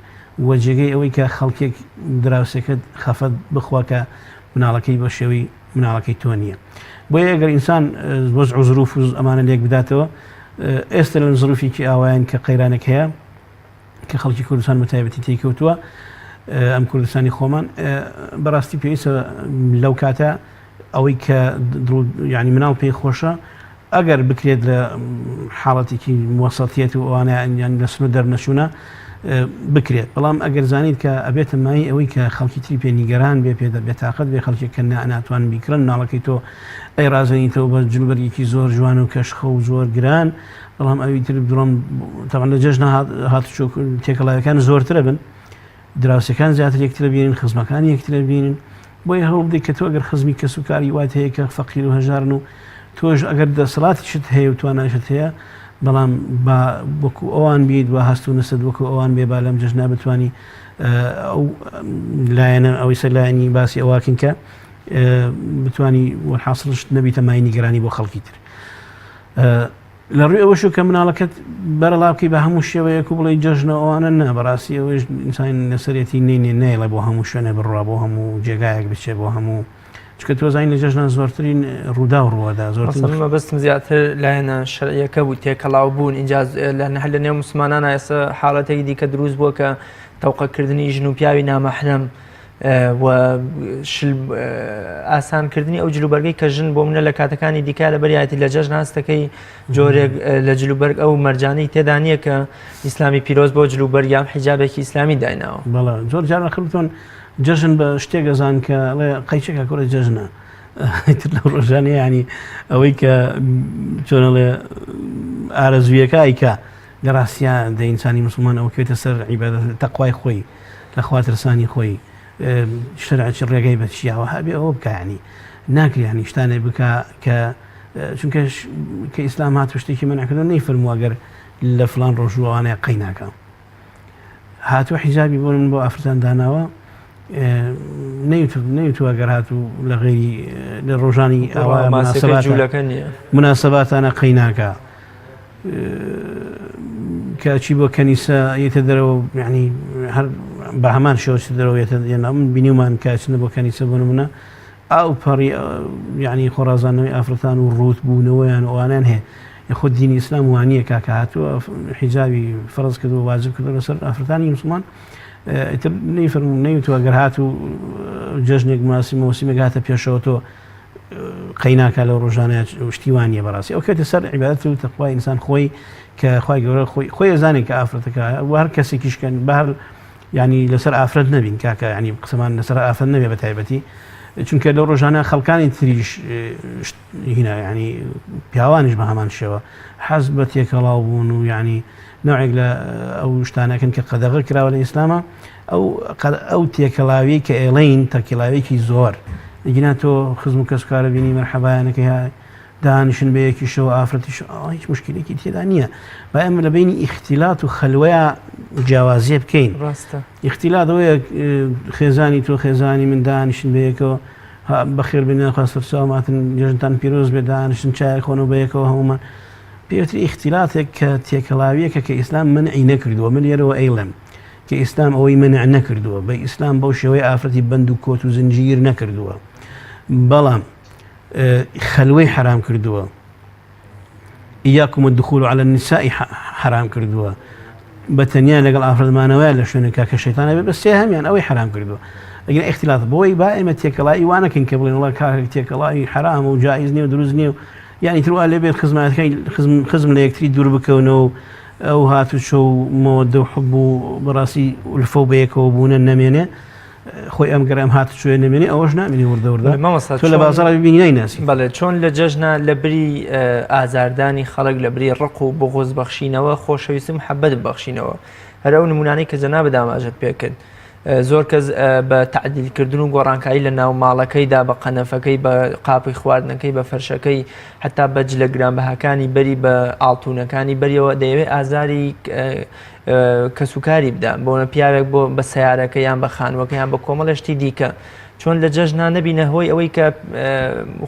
و جێگەی ئەوەی کە خەڵکێک دراوسێکەت خەفەت بخوا کە مناڵەکەی بە شێوەی مناڵەکەی تۆ نییە بۆیە ئەگەر ئینسان وەزع و زروف و ئەمانە لێک بداتەوە ئێستا لە زروفێکی ئاوایان کە قەیرانێک هەیە. کە خەڵکی کوردستان بە تایبەتی تێکەوتووە ئەم کوردستانی خۆمان بەڕاستی پێویستە لەو کاتە ئەوەی کە ینی مناڵ پێی خۆشە ئەگەر بکرێت لە حاڵەتێکی موەسەتیەت و ئەوانە یان لە سنوور دەرنەچوونە بکرێت بەڵام ئەگەر زانیت کە ئەبێتە مای ئەوەی کە خەڵکی تری پێ نیگەران بێ پێ بێتاقەت بێ خەڵکێک کە ناتوان بیکڕن مناڵەکەی تۆ ئەی ڕازێنیتەوە بە جلوبەرگێکی زۆر جوان و کەشخە و زۆر گران بەڵام ئەوی تر بڵم تەوان لە جەژنە هاتوچۆ تێکەڵاوەکان زۆرترە بن دراوسێکان زیاتر یەکترە بینن خزمەکانی یەکترە بینن بۆیە هەوڵ بدەیت کە تۆ ئەگەر خزمی کەسوکاری وات هەیە کە فەقیر و هەژارن و تۆش ئەگەر دەسەڵاتیشت هەیە و تواناشت هەیە بەڵام با وەکو ئەوان بیت و هەست و نەست وەکو ئەوان بێ با لەم جەژنا بتانی ئەو لایەنە ئەوەی سەر لایەنی باسی ئەوواکن کە بتانی وەحاصلشت نەبیتە مای نیگەرانی بۆ خەڵکی تر. لە ڕووی ئەوەشەوە کە مناڵەکەت بەرەڵا بکەی بە هەموو شێوەیەک و بڵێی جەژنە ئەوانە نا بەڕاستی ئەوەیش ئینسان لەسەرێتی نینێ نایڵێ بۆ هەموو شوێنێ بڕوا بۆ هەموو جێگایەک بچێ بۆ هەموو چکە تۆ زانین لە جەژنان زۆرترین ڕوودا و ڕووەدا زۆرترین مەبەستم زیاتر لایەنە شەرعیەکە بوو تێکەڵاو بوون اینجا لە نەهر لە نێو مسلمانان ئێستا حاڵەتێکی دیکە دروست بووە کە تەوقەکردنی ژن و پیاوی نامەحرەم و شل ئاسانکردنی ئەو جلوبەرگەی کە ژن بۆ منە لە کاتەکانی دیکە لە بەریایەتی لە جەژن هەستەکەی جۆرێک لە جلوبەرگ ئەو مەرجانەی تێدا نییە کە ئیسلامی پیرۆز بۆ جلوبەرگ یان حیجابێکی ئیسلامی دایناوە. بەڵێ زۆر جار ئەخر بتوان جەژن بە شتێک ئەزان کە ئەڵێ قەیچێکە کوڕە جەژنە ئیتر لەو ڕۆژانە ینی ئەوەی کە چۆنەڵێ ئارەزویەکە ئەیکا لە ڕاستیا دە ئینسانی مسلمان ئەوە کەوێتە سەر عیبادەت تەقوای خۆی لە خوا ترسانی خۆی شەرع چ ڕێگای بە چیاوە هەبێ ئەوە بکە ینی ناکرێ ینی شتانێ بکە کە چونکە کە ئیسلام هات شتێکی منعکردن نەی فەرمووە گەر لە فلان ڕۆژ و ئەوانەیە قەی ناکە هاتوو حیجابی بۆ من بۆ ئافرەتان داناوە نەیوتووە گەر هاتوو لە غێری لە ڕۆژانی ئەوە مناسباتانە قەی ناکە کە چی بۆ کەنیسە یەتە دەرەوە یعنی هەر بە هەمان شێوە چ دەرەوە یەتە یەنا من بینیومان کە چنە بۆ کەنیسە بۆ نمونە ئەو پەڕی یعنی خۆڕازانەوەی ئافرەتان و ڕووت بوونەوەیان ئەوانیان هەیە خود دینی ئیسلام وانە کاکە هاتووە حیجابی فەرز کردو واجب کردو لەسەر ئافرەتانی مسلمان ئیتر نەیفەرموو نەیوتووە گەر هاتوو جەژنێک ماسی مۆسیمێک هاتە پێشەوە تۆ قەیناکە لەو ڕۆژانە شتی وا نییە بەڕاستی ئەو کەوتە سەر عیبادەت و تەقوای ئینسان خۆی کە خوای گەورە خۆی خۆی ئەزانێت کە ئافرەتەکە و هەر کەسێکیش کەن بە هەر ینی لەسەر ئافرەت نەبین کاکە ینی قسەمان لەسەر ئافرەت نەبێ بە تایبەتی چونکە لەو ڕۆژانە خەڵکانی تریش هینا ینی پیاوانیش بە هەمان شێوە حەز بە تێکەڵاو بوون و ینی نوعێک لە ئەو شتانەکەن کە قەدەغە کراوە لە ئیسلامە ئەو ئەو تێکەڵاویەی کە ئێڵێین تەکیڵاوێکی زۆر ئەگینا تۆ خزم و کەسوکارە بینی مەرحەبایانەکەی ها دانیشن بە یەکیشەوە ئافرەتیش هیچ مشکلێکی تێدا نییە با ئێمە لە بینی ئیختیلات و خەلوەیە جیاوازیە بکەین ڕاستە ئیختیلات ئەوەیە خێزانی تۆ خێزانی من دانیشن بە یەکەوە بەخێر بێن خوا سەرچاوماتن جەژنتان پیرۆز بێ دانیشن چایەک خۆنەوە بە یەکەوە هەموومان پێوتری ئیختیلاتێک کە تێکەڵاویەکە کە ئیسلام منعی نەکردووە من لێرەوە ئەیڵێم کە ئیسلام ئەوەی مەنع نەکردووە، بە ئیسلام بەو شێوەیە ئافرەتی بەند و کۆت و زنجیر نەکردووە، بەڵام خەلوەی حەرام کردووە، إياكم الدخول على النساء حەرام کردووە، بە تەنیا لەگەڵ ئافرەت مانەوەیان لە شوێنێکا کە شەیتان ئەبێ بە سێهەمیان ئەوەی حەرام کردووە. ئەگەر ئیختیلات بۆی با ئێمە تێکەڵایی وا نەکەین کە بڵێن وڵا کاکە تێکەڵایی حەرامە و جائز نییە و دروست نییە و یانی تر وا لێ بێت خزمایەتەکانی خزم لە یەکتری دوور بکەونەوە و ئەو هاتوچۆ و مەوەدە و حوب و بەڕاستی ئولفە و بەیەکەوە بوونە نەمێنێ خۆی ئەم گەر ئەم هاتوچۆیە نەمێنێ ئەوەش نامێنێ وردە وردە مامۆستا تۆ لە بازاڕ ببینی نایناسی. بەڵێ چۆن لە جەژنا لە بری ئازاردانی خەڵک لە بری ڕق و بغز بەخشینەوە خۆشەویستی و محەبەت ببەخشینەوە هەر ئەو نمونانەی کە جەنابت ئاماژەت پێ کرد زۆر کەس بە تەعدیلکردن و گۆڕانکاری لە ناو ماڵەکەیدا بە قەنەفەکەی بە قاپی خواردنەکەی بە فەرشەکەی حتا بە جلە گرانبەهاکانی بەری بە ئاڵتونەکانی بەریەوە دەیەوێت ئازاری کەسوکاری بدا بۆنە پیاوێک بۆ بە سیارەکە یان بە خانووەکە یان بە کۆمەڵێ شتی دیکە چۆن لە جەژنا نەبینە هۆی ئەوەی کە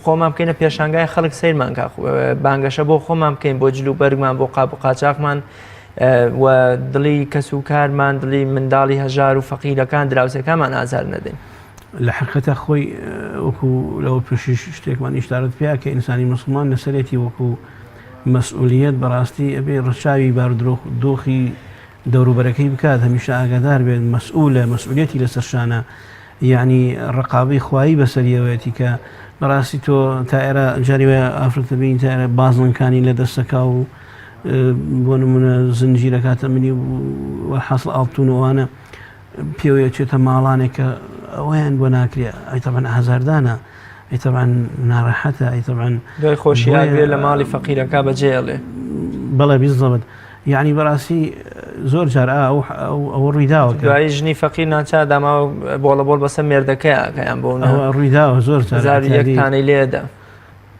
خۆمان بکەینە پێشانگای خەڵک سەیرمان کا بانگەشە بۆ خۆمان بکەین بۆ جل و بەرگمان بۆ قاپ و قاچاقمان و دڵی کەس و کارمان دڵی منداڵی هەژار و فەقیرەکان دراوسێکانمان ئازار نەدەین. لە حەقیقەتا خۆی وەکو لەوە پێشیش شتێکمان ئیشارەت پێیا کە ئینسانی موسڵمان لەسەرێتی وەکو مەسئولیەت بەڕاستی ئەبێ ڕەچاوی بارودۆخی دەوروبەرەکەی بکات هەمیشە ئاگادار بێت مەسئولە مەسئولیەتی لەسەر شانە یعنی ڕقابەی خوایی بەسەریەوەیەتی کە بەڕاستی تۆ تا ئێرە جاری وایە ئافرەتە بین تا ئێرە بازنەکانی لە دەستەکا و بۆ نمونە زنجیرەکاتە منی و حەسڵ ئاڵتون و ئەوانە پێوەی ئەچێتە ماڵانێک کە ئەوەیان بۆ ناکرێ ئەی تەبعەن ئازاردانە ئەی تەبعەن ناڕەحەتە ئەی تەبعەن دوای خۆشی ئاگرێ لە ماڵی فەقیرەکە بەجێ ئەڵێ. بەڵێ بیزەبت یعنی بەڕاستی زۆر جار ئەو ئەوە ڕوویداوە کە دوایی ژنی فەقیر ناچار داماوە بۆڵە بۆڵ بەسەر مێردەکەی ئەکەیان بۆ ئەوە ڕوویداوە زۆر جار 1001 تانەی لێدا.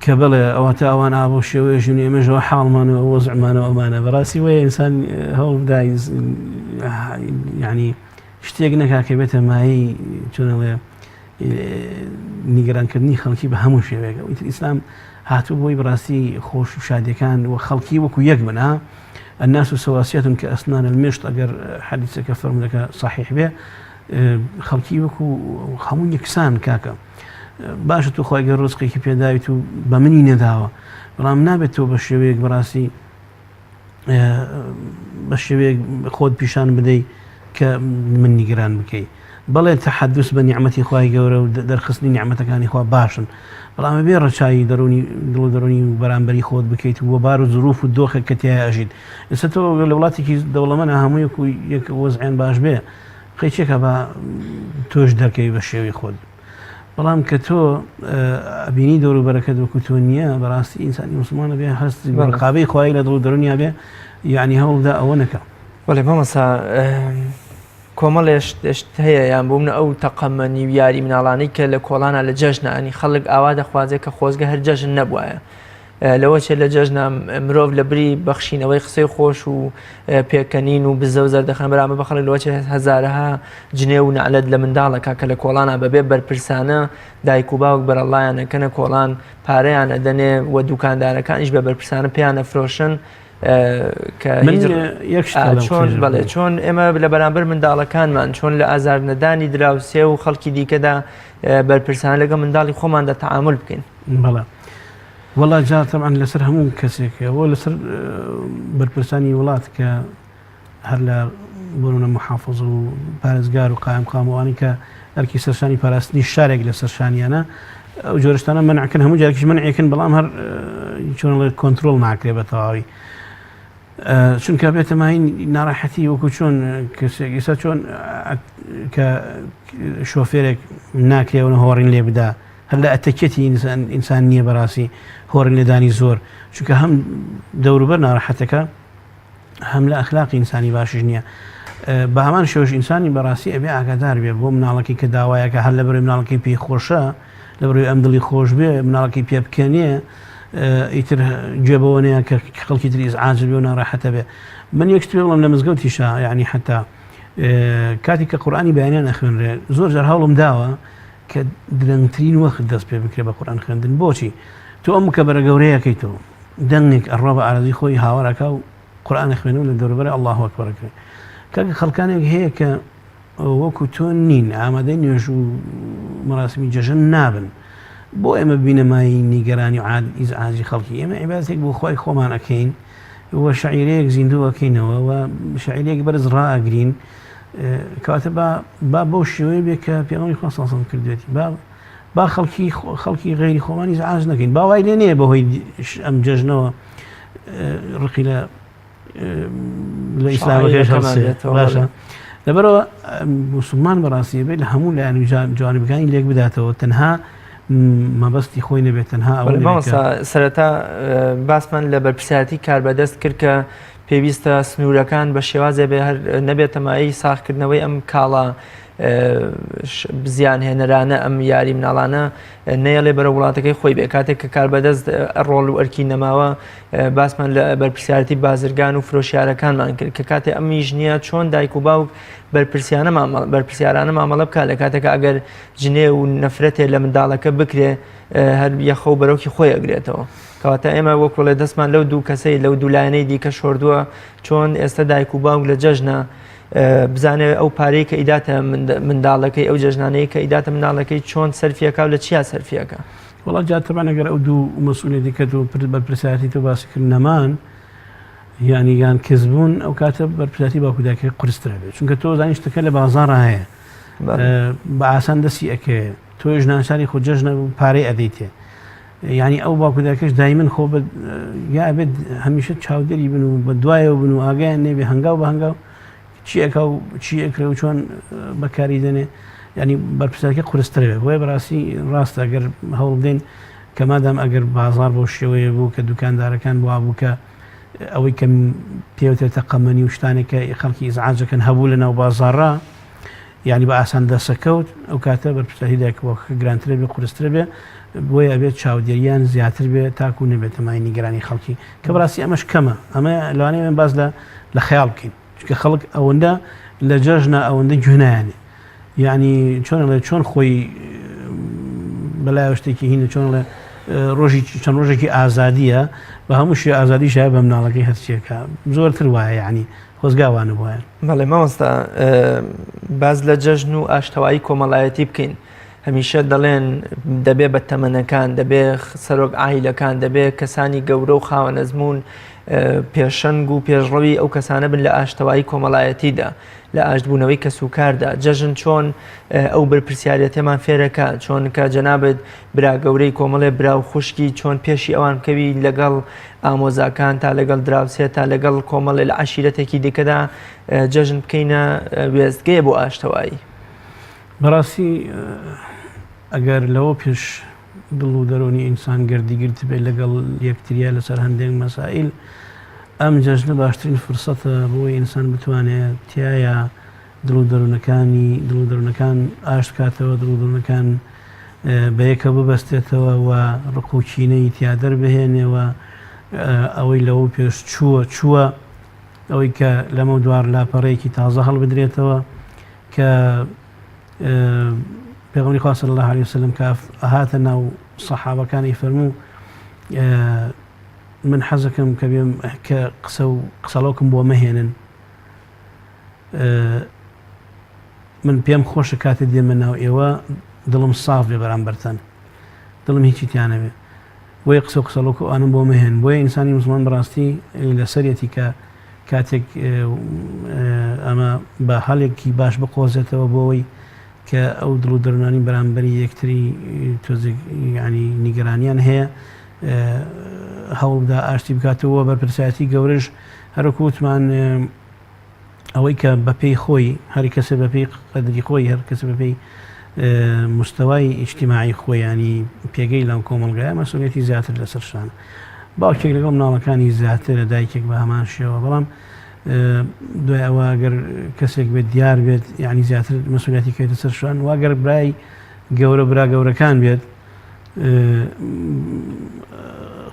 کە بڵێ ئەوەتا ئەوان ئا بەو شێوەیە ژن ئێمەش ئەوە حاڵمان و ئەو وەزعمان و ئەمانە بەڕاستی وەیە ئینسان هەوڵ بدا یعنی شتێک نەکا کە بێتە مایەی چۆن ئەڵێ نیگەرانکردنی خەڵکی بە هەموو شێوەیەک ئیتر ئیسلام هاتوو بۆی بەڕاستی خۆش و شادیەکان و خەڵکی وەکو یەک بن ها الناس سواسية كأسنان المشط ئەگەر حەدیثەکە فەرموودەکە صحیح بێ خەڵکی وەکو هەموو یەکسان کاکە باشە تو خۆی گەر ڕزقێکی پێداویت و بە منی نەداوە بەڵام نابێت تۆ بە شێوەیەک بەڕاستی بە شێوەیەک خۆت پیشان بدەیت کە من نیگەران بکەیت بەڵێ تەحەدوس بە نیعمەتی خوای گەورە و دەرخستنی نیعمەتەکانی خوا باشن بەڵام بێ ڕەچاوی دەرونی دڵ و دەرونی و بەرامبەری خۆت بکەیت و بار و زروف و دۆخێک کە تیایا ئەژیت ئێستا تۆ لە وڵاتێکی دەوڵەمەنە هەموو یەک و یەک وەزعیان باش بێ قەیچێکە بە تۆش دەرکەوی بە شێوەی خۆت بەڵام کە تۆ ئەبینی دەوروبەرەکەت وەکو تۆ نییە بەڕاستی ئینسانی مسلمانە بێ هەست ڕقابەی خوای لە دڵ و دەرونیا بێ یعنی هەوڵدا ئەوە نەکە. بەڵێ مامۆستا کۆمەڵێ شت هەیە یان بۆ منە ئەو تەقەمەنی و یاری مناڵانەی کە لە کۆڵانە لە جەژنە ئەنی خەڵک ئاوا دەخوازێت کە خۆزگە هەر جەژن نەبوایە. لەوە چێت لە جەژنە مرۆڤ لە بری بەخشینەوەی قسەی خۆش و پێکەنین و بزە و زەردەخەن بەرامبەر بە خەڵک لەوە چێت هەزارەها جنێ و نەعلەت لە منداڵەکە کە لە کۆڵانە بەبێ بەرپرسانە دایک و باوک بەرەڵایان ئەکەنە کۆڵان پارەیان ئەدەنێ و دوکاندارەکانیش بە بەرپرسانە پێیان ئەفرۆشن کە چۆن بەڵێ چۆن ئێمە لە بەرامبەر منداڵەکانمان چۆن لە ئازار نەدانی دراوسێ و خەڵکی دیکەدا بەرپرسانە لەگەڵ منداڵی خۆماندا تەعامول بکەین. بەڵێ وەڵا جا تەبعەن لەسەر هەموو کەسێک بۆ لەسەر بەرپرسانی وڵات کە هەر لە بۆنە محافظ و پارێزگار و قایم قاموانی کە ئەرکی سەرشانی پاراستنی شارێک لە سەرشانیانە ئەو جۆرشتانە منعکن هەموو جارێکیش منعێکن بەڵام هەر چۆن کۆنتترۆل ناکرێ بە تەواوی چونکە بێتە مای ناڕەحەتی وەکو چۆن کەسێک ئێستا چۆن کە شۆفێرێک ناکرێەوە هۆڕین لێ بدا هەر لە ئەتەکێتی ئینسان ئینسان نییە بەڕاستی هۆڕین لێدانی زۆر چونکە هەم دەوروبەر ناڕەحەتەکە هەم لە ئەخلاقی ئینسانی باشیش نییە بە هەمان شێوەش ئینسانی بەڕاستی ئەبێ ئاگادار بێ بۆ مناڵەکەی کە داوایەکە هەر لەبەرەوەی مناڵەکەی پێی خۆشە لەبەرەوەی ئەم دڵی خۆش بێ مناڵەکەی پێ بکەنێ ئیتر گوێ بەوە نییە کە خەڵکی تر ئیزعاج بێ و ناڕەحەتە بێ من یەک شت پێ بڵێم لە مزگەوتیشا یعنی حتا کاتێک کە قورئانی بەیانیان ئەخوێنرێ زۆر جار هەوڵم داوە کە درەنگترین وەخت دەست پێ بکرێ بە قورئان خوێندن بۆچی تۆ ئەم مکەبەرە گەورەیەکەی تۆ دەنگێک ئەڕوا بە ئارەزوی خۆی هاوار ئەکا و قورئان ئەخوێنێ و لە دەوروبەری اللە اکبر ئەکرێ کاکە خەڵکانێک هەیە کە وەکو تۆ نین ئامادەی نوێژ و مەراسمی جەژن نابن بۆ ئێمە بینەمای نیگەرانی و عاد ئیزعاجی خەڵکی ئێمە عیبادەتێک بۆ خوای خۆمان ئەکەین و شعیرەیەک زیندوو ئەکەینەوە و شعیرەیەک بەرز ڕائەگرین کەواتە با با بەو شێوەیە بێ کە پێغەمبەری خوا صلی الله علیه و سلم کردوێتی با با خەڵکی خەڵکی غەیری خۆمان ئیزعاج نەکەین با وای لێ نەیە بەهۆی ئەم جەژنەوە ڕقی لە لە ئیسلامەکەش هەڵسێت باشە لەبەرەوە مسلمان بەڕاستی بێت لە هەموو لایەن و جوانبەکانی لێک بداتەوە تەنها مەبەستی خۆی نەبێت تەنها ئەوە سەرەتا باسمان لە بەرپرسیارەتی کاربەدەست کرد کە پێویستە سنوورەکان بە شێوازێ بێ هەر نەبێتە مایەی ساغکردنەوەی ئەم کاڵا زیانهێنەرانە ئەم یاری مناڵانە نەیەڵێ بەرە وڵاتەکەی خۆی بێ کاتێک کە کاربەدەست ڕۆڵ و ئەرکی نەماوە باسمان لە بەرپرسیارەتی بازرگان و فرۆشیارەکانمان کرد کە کاتێ ئەمیش نییە چۆن دایک و باوک بەرپرسیانە بەرپرسیارانە مامەڵە بکات لە کاتێکە ئەگەر جنێ و نەفرەتێ لە منداڵەکە بکرێ هەر یەخە و بەرۆکی خۆی ئەگرێتەوە. کەواتە ئێمە وەک بڵێ دەستمان لەو دوو کەسەی لەو دوو لایەنەی دیکە شۆردووە چۆن ئێستا دایک و باوک لە جەژنە بزانێ ئەو پارەی کە ئیداتە منداڵەکەی ئەو جەژنانەی کە ئیداتە منداڵەکەی چۆن سەرفیەکە و لە چیا سەرفیەکە. وەڵا جا تەبعەن ئەگەر ئەو دوو مەسئولیەتی کە تۆ بەرپرسایەتی تۆ باسی کرد نەمان. یانی یان کزبوون ئەو کاتە بەرپرسیارەتی باوک و دایکەکە قورسترە بێت چونکە تۆ زانی شتەکە لە بازاڕا هەیە بە ئاسان دەستی ئەکەوێ تۆیش ناچاری خۆ جەژنە پارەی ئەدەیتێ یعنی ئەو باوک و دایکەش دایمن خۆ بە یا ئەبێت هەمیشە چاودێری بن و بە دوایەوە بن و ئاگایان نەبێ هەنگاو بە هەنگاو چی ئەکا و چی ئەکرێ و چۆن بەکاری دێنێ یعنی بەرپرسیارەکە قورستر بێ بۆیە بەڕاستی ڕاستە ئەگەر هەوڵ بدەین کە مادام ئەگەر بازار بەو شێوەیە بوو کە دوکاندارەکان بوا بوو کە ئەوەی کە پێوتێ تەقەمەنی و شتانێک کە خەڵکی ئیزعاجەکەن هەبوو لە ناو بازاڕا یعنی بە ئاسان دەسەکەوت ئەو کاتە بەرپرسیاری دایک باوکەکە گرانترە بێ قورسترە بێ بۆیە ئەبێت چاودێریان زیاتر بێ تاکو نەبێتە مای نیگەرانی خەڵکی کە بەڕاستی ئەمەش کەمە ئەمە لەوانەیە من باس لە لە خەیاڵ بکەین چونکە خەڵک ئەوەندە لە جەژنە ئەوەندە گوێ نایەنێ یعنی چۆن ئەڵێ چۆن خۆی بەلایەوە شتێکی هینە چۆن ئەڵێ ڕۆژی چەند ڕۆژێکی ئازادیە بە هەموو شێ ئازادی شای بە مناڵەکەی هەرچیەکە زۆرتر وایە یعنی خۆزگا وانە بواە. بەڵێ مامۆستا باس لە جەژن و ئاشتەوایی کۆمەڵایەتی بکەین هەمیشە دەڵێن دەبێ بە تەمەنەکان دەبێ سەرۆک عایلەکان دەبێ کەسانی گەورە و خاوەن ئەزموون پێشەنگ و پێشڕەوی ئەو کەسانە بن لە ئاشتەوایی کۆمەڵایەتیدا لە ئاشتبوونەوەی کەسوکاردا جەژن چۆن ئەو بەرپرسیارەتێمان فێرەکە چۆن کە جەنابت برا گەورەی کۆمەڵێ برا و خوشکی چۆن پێشی ئەوان بکەوی لەگەڵ ئامۆزاکان تا لەگەڵ دراوسێ تا لەگەڵ کۆمەڵێ لە عەشیرەتێکی دیکەدا جەژن بکەینە وێستگەیە بۆ ئاشتەوایی. بەڕاستی ئەگەر لەوە پێش دڵ و دەرونی ئینسان گردی گرتبێت لەگەڵ یەکتریا لەسەر هەندێک مەسائل ئەم جەژنە باشترین فرسەتە بۆی ئینسان بتوانێت تایە دڵ و دەروونەکانی دڵ و دەروونەکان ئاشت کاتەوە دڵ و دەروونەکان بەیەکە ببەستێتەوە و ڕق و کینەی تیا دەربهێنێ و ئەوەی لەوە پێش چووە چووە ئەوەی کە لەمە دوار لاپەڕەیەکی تازە هەڵبدرێتەوە کە پێغەمبەری خوا صلی الله علیه وسلم کە هاتە ناو سەحابەکانی فەرموو من حەزەکەم کە بێم کە قسە و قسەڵۆکم بۆ مەهێنن من پێم خۆشە کاتێ دێمە ناو ئێوە دڵم ساف بێ بەرامبەرتان دڵم هیچی تیانەبێ بۆیە قسە و قسەڵۆک و ئەوانم بۆ مەهێن بۆیە ئینسانی مسلمان بەڕاستی لەسەرەتی کە کاتێک ئەمە بە هەلێکی باش بقۆزێتەوە بۆەوەی کە ئەو دڵ و دەرونانی بەرامبەری یەکتری تۆزێک ینی نیگەرانیان هەیە هەوڵدا ئاشتی بکاتەوە بەرپرسایەتی گەورەش هەروەکو وتمان ئەوەی کە بەپێی خۆی هەر کەسە بەپێی قەدری خۆی هەر کەسە بەپێی مستەوای ئیجتیماعی خۆیانی پێگەی لەم کۆمەڵگایە مەسئولیەتی زیاتر لەسەر شانە باوکێک لەگەڵ مناڵەکانی زیاترە دایکێک بە هەمان شێوە بەڵام دوای ئەوە گەر کەسێک بێت دیار بێت یعنی زیاتر مەسئولیەتی کەوێتە سەر شان واگەر برای گەورە برا گەورەکان بێت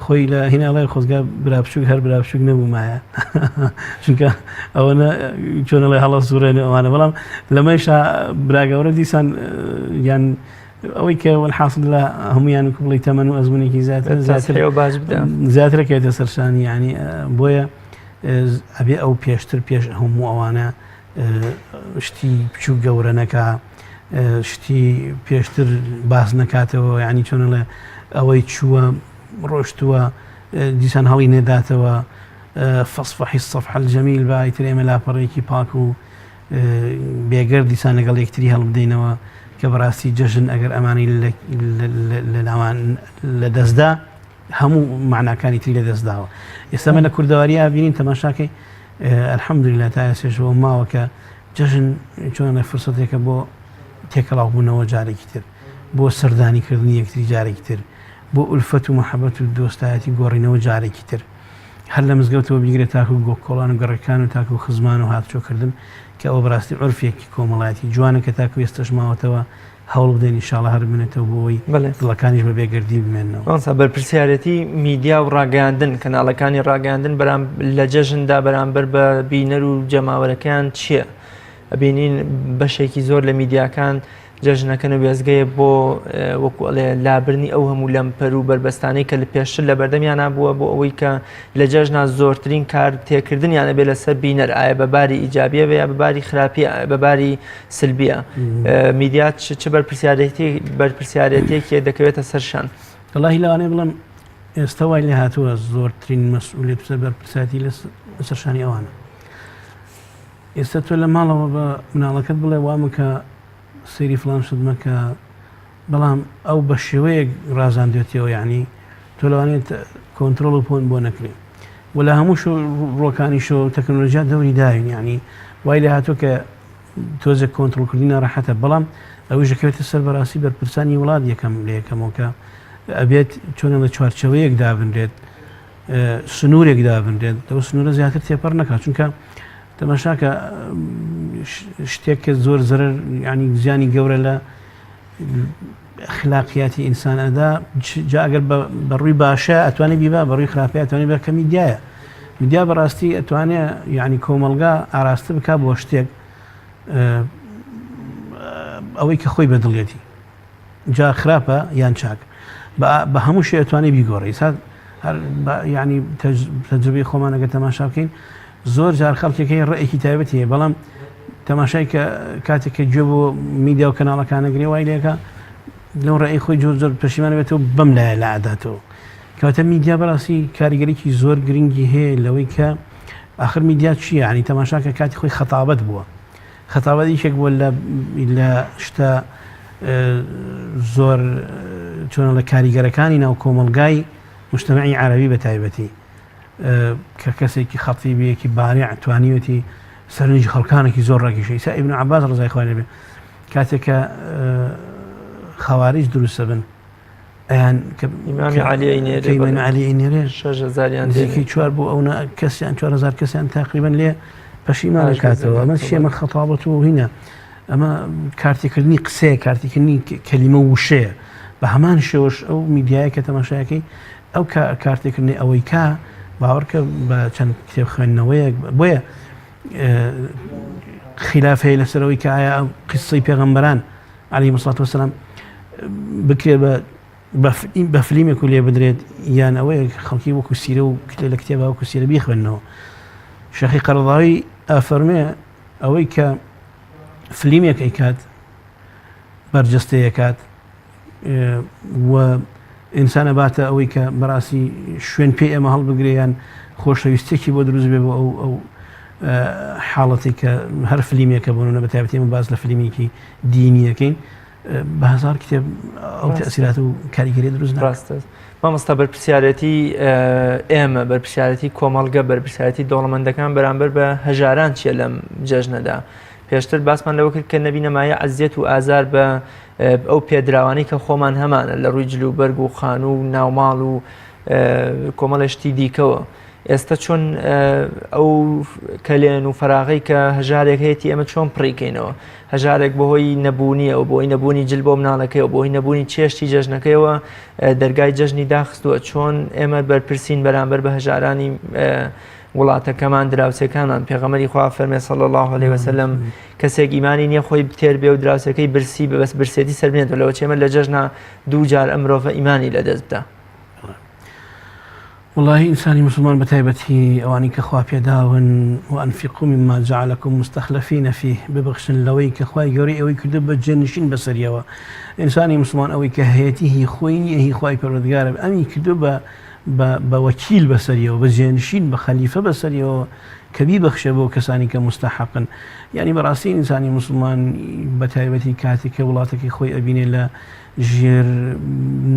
خۆی لە هیناڵای خۆزگا برا بچوک هەر برا بچوک نەبوومایە چونکە ئەوەنە چۆنەڵێ هەڵە سوورێنێ ئەوانە بەڵام لەمەیشا برا گەورە دیسان یان ئەوەی کە وەلحاصل لە هەمویان بڵی تەمەن و ئەزمونێکی زیاتر زیاتر باش بدە زیاترەکەێتە سەرشانی ینی بۆیە ئەبێ ئەو پێشتر پێش هەموو ئەوانە شتی بچوک گەورە نەکا شتی پێشتر باس نەکاتەوە ینی چۆنڵێ ئەوەی چووە ڕۆشتووە دیسان هەڵی نێداتەوە فەصفحی الصفح الجمیل با ئیتر ئێمە لاپەڕێکی پاک و بێگەر دیسان لەگەڵ یەکتری هەڵبدەینەوە کە بەڕاستی جەژن ئەگەر ئەمانی لە ناوان لە دەستدا هەموو معناکانی تری لە دەستداوە ئێستا من لە کوردەواری بینین تەماشاکەی الحمدللە تا ئێستێش بۆ ماوە کە جەژن چۆنە فرسەتێکە بۆ تێکەڵاوبوونەوە جارێکی تر بۆ سەردانیکردنی یەکتری جارێکی تر بۆ ئولفەت و محەبەت و دۆستایەتی گۆڕینەوە جارێکی تر هەر لە مزگەوتەوە بیگرە تاکو گۆکۆڵان و گەڕەکان و تاکو خزمان و هاتوچۆکردن کە ئەوە بەڕاستی عورفێکی کۆمەڵایەتی جوانە کە تاکو ئێستەش ماوەتەوە هەوڵ بدەین ئینشاڵا هەر بمێنێتەوە بۆ ئەوەی بەڵێ. دڵەکانیش بە بێگەردی بمێننەوە. مامۆستا بەرپرسیارێتی میدیا و ڕاگەیاندن، کەناڵەکانی ڕاگەیاندن بەرام لە جەژندا بەرامبەر بە بینەر و جەماوەرەکەیان چییە؟ ئەبینین بەشێکی زۆر لە میدیاکان جەژنەکەن و وێستگەیە بۆ وەکو ئەڵێ لابرنی ئەو هەموو لەمپەر و بەربەستانەی کە لە پێشتر لە بەردەمیانا بووە بۆ ئەوەی کە لە جەژنا زۆرترین کار تێکردنیانە بێ لەسەر بینەر ئایا بە باری ئیجابیە بێ یا بە باری خراپیە بە باری سلبیە میدیا چ بەرپرسیارێتی بەرپرسیارێتێکی دەکەوێتە سەر شان وەڵاهی لەوانەیە بڵێم ئێستا وای لێ هاتووە زۆرترین مەسئولیت بسەر بەرپرسایەتی لەسەر شانی ئەوانە. ئێستا تۆ لە ماڵەوە بە مناڵەکەت بڵێ وا مکە سەیری فڵان شت مەکە بەڵام ئەو بە شێوەیەک ڕازاندوێتیەوە یعنی تۆ لەوانەیە کۆنتترۆل و پۆن بۆ نەکرێ و لە هەموو ڕۆکانی شۆ تەکنۆلۆژیا دەوری داوین یعنی وای لە هاتووە کە تۆزێک کۆنتترۆلکردنی ناڕەحەتە بەڵام ئەویش دەکەوێتە سەر بەڕاستی بەرپرسانی وڵات یەکەم لە یەکەمەوە کە ئەبێت چۆنە لە چوارچەوەیەک دابنرێت سنوورێک دابنرێت لەو سنوورە زیاتر تێپەڕ نەکات چونکە تەماشاکە شتێک کە زۆر زەرەر ینی زیانی گەورە لە ئەخلاقیاتی ئینسان ئەدا جا ئەگەر بە ڕووی باشە ئەتوانێت بیبا بە ڕووی خراپی ئەتوانێت بە کە میدیایە میدیا بەڕاستی ئەتوانێت یعنی کۆمەڵگا ئاراستە بک بۆ شتێک ئەوەی کە خۆی بەدڵێتی جا خراپە یان چاک بە هەموو شێ ئەتوانێت بیگۆڕی سات هەر ینی تەجروبەی خۆمان ئەگەر تەماشا بکەین زۆر جار خەڵکێک هەیە ڕێکی تایبەتی هەیە بەڵام تەماشای کە کاتێک کە گوێ بۆ میدیا و کەناڵەکانە گرێ وای لێکە لەو ڕێی خۆی جۆر زۆر پەشیمان بێتەوە بەم لایە لا ئەداتەوە کەواتە میدیا بەڕاستی کاریگەریی زۆر گرنگی هەیە لەوەی کە آخر میدیا چییە ینی تەماشاکە کاتی خۆی خەتابەت بووە خەتابەت یەکێک بووە لە لە شتە زۆر چۆنە لە کاریگەرەکانی ناو کۆمەڵگای مجتمعی عەرەبی بە تایبەتی کە کەسێکی خەتیبیەکی بارع توانیوێتی سەرنجی خەڵکانێکی زۆر ڕاکیشە ئیسا ئیبن عباس ڕزای خوای لێ بێ کاتێک کە خەواریج دروستە بن ئەیان کە ئیمامی عەلی ئەینێرێ کە ئیمامی عەلی ئەینێرێ 6000یان نزیکەی چوار بۆ ئەو کەسیان 4000 کەسیان تقریبا لێ پەشیمان کاتەوە ئەمە چیە ئەمە خەتابەت و هینە ئەمە کارتێکردنی قسەیە کارتێکردنی کەلیمە وشەیە بە هەمان شێوەش ئەو میدیایە کە تەماشایەکەی ئەو کارتێکردنی ئەوەی کا باوەڕکە بە چەند کتێب خوێندنەوەیەک بۆیە خلاف هەیە لەسەرەوەی کە ئایا قسەی پێغەمبەران علیهم الصلاة والسلام بکرێت بە بە فلیمێک و لێ بدرێت یان ئەوەیە خەڵکی وەکو سیرە و کتێ لە کتێبا وەکو سیرە بیخوێنەوە شەخی قەرەضاوی ئەفەرمێ ئەوەی کە فلیمێک ئەیکات بەرجەستەیەکات و ئینسان ئەباتە ئەوەی کە بەڕاستی شوێن پێ ئێمە هەڵبگرێ یان خۆشەویستێکی بۆ دروست بێ بۆ ئەو ئەو حاڵەتی کە هەر فلیمێکە بۆ نمونە بە تایبەتی ئێمە باس لە فلیمێکی دینیەکەین بە هزار کتێب ئەو تەسیرات و کاریگەری دروست ڕاستە مامۆستا بەرپرسیارەتی ئێمە بەرپرسیارەتی کۆمەڵگە بەرپرسیارەتی دەوڵەمەندەکان بەرامبەر بە هەژاران چیە لەم جەژنەدا پێشتر باسمان لەوە کرد کە نەبینە مایە ئەزیەت و ئازار بە ئەو پێدراوانەی کە خۆمان هەمانە لە ڕووی جل و بەرگ و خانوو و ناوماڵ و کۆمەڵێ شتی دیکەوە ئێستا چۆن ئەو کەلێن و فراغەی کە هەژارێک هەیەی ئێمە چۆن پڕیکەینەوە هەژارێک بەهۆی نەبوونیەوە بۆی نەبوونی جل بۆ مناڵەکەیەوە بۆی نەبوونی چێشتی جەژنەکەیەوە دەرگای جەژنی داخستووە چۆن ئێمە بەرپرسین بەرامبەر بە هەژارانی وڵاتەکەمان دراوسێکانمان پێغەمبەری خوا فەرمێ صلی الله علیه وسلم کەسێک ئیمانی نییە خۆی تێر بێ و دراوسێکەی برسی بە بەس برسێتی سەر بنێتەوە لەوە چێمە لە جەژنا دوو جار ئەم مرۆڤە ئیمانی لەدەست بدا. وەڵاهی ئینسانی موسڵمان بە تایبەتی ئەوانەی کە خوا پێداون وانفقوا مما جعلکم مستخلفین فیه ببەخشن لەوەی کە خوای گەورەی ئەوەی کردو بە جێنشین بەسەریەوە ئینسانی موسڵمان ئەوەی کە هەیەتی هی خۆی نییە هی خوای پەروەردگارە ئەمی کردو بە بە وەکیل بەسەریەوە بە جێنشین بە خەلیفە بەسەریەوە کە بیبەخشێ بۆ کەسانی کە مستحقن یعنی بەڕاستی ئینسانی موسڵمان بە تایبەتی کاتێک کە وڵاتەکەی خۆی ئەبینێ لە ژێر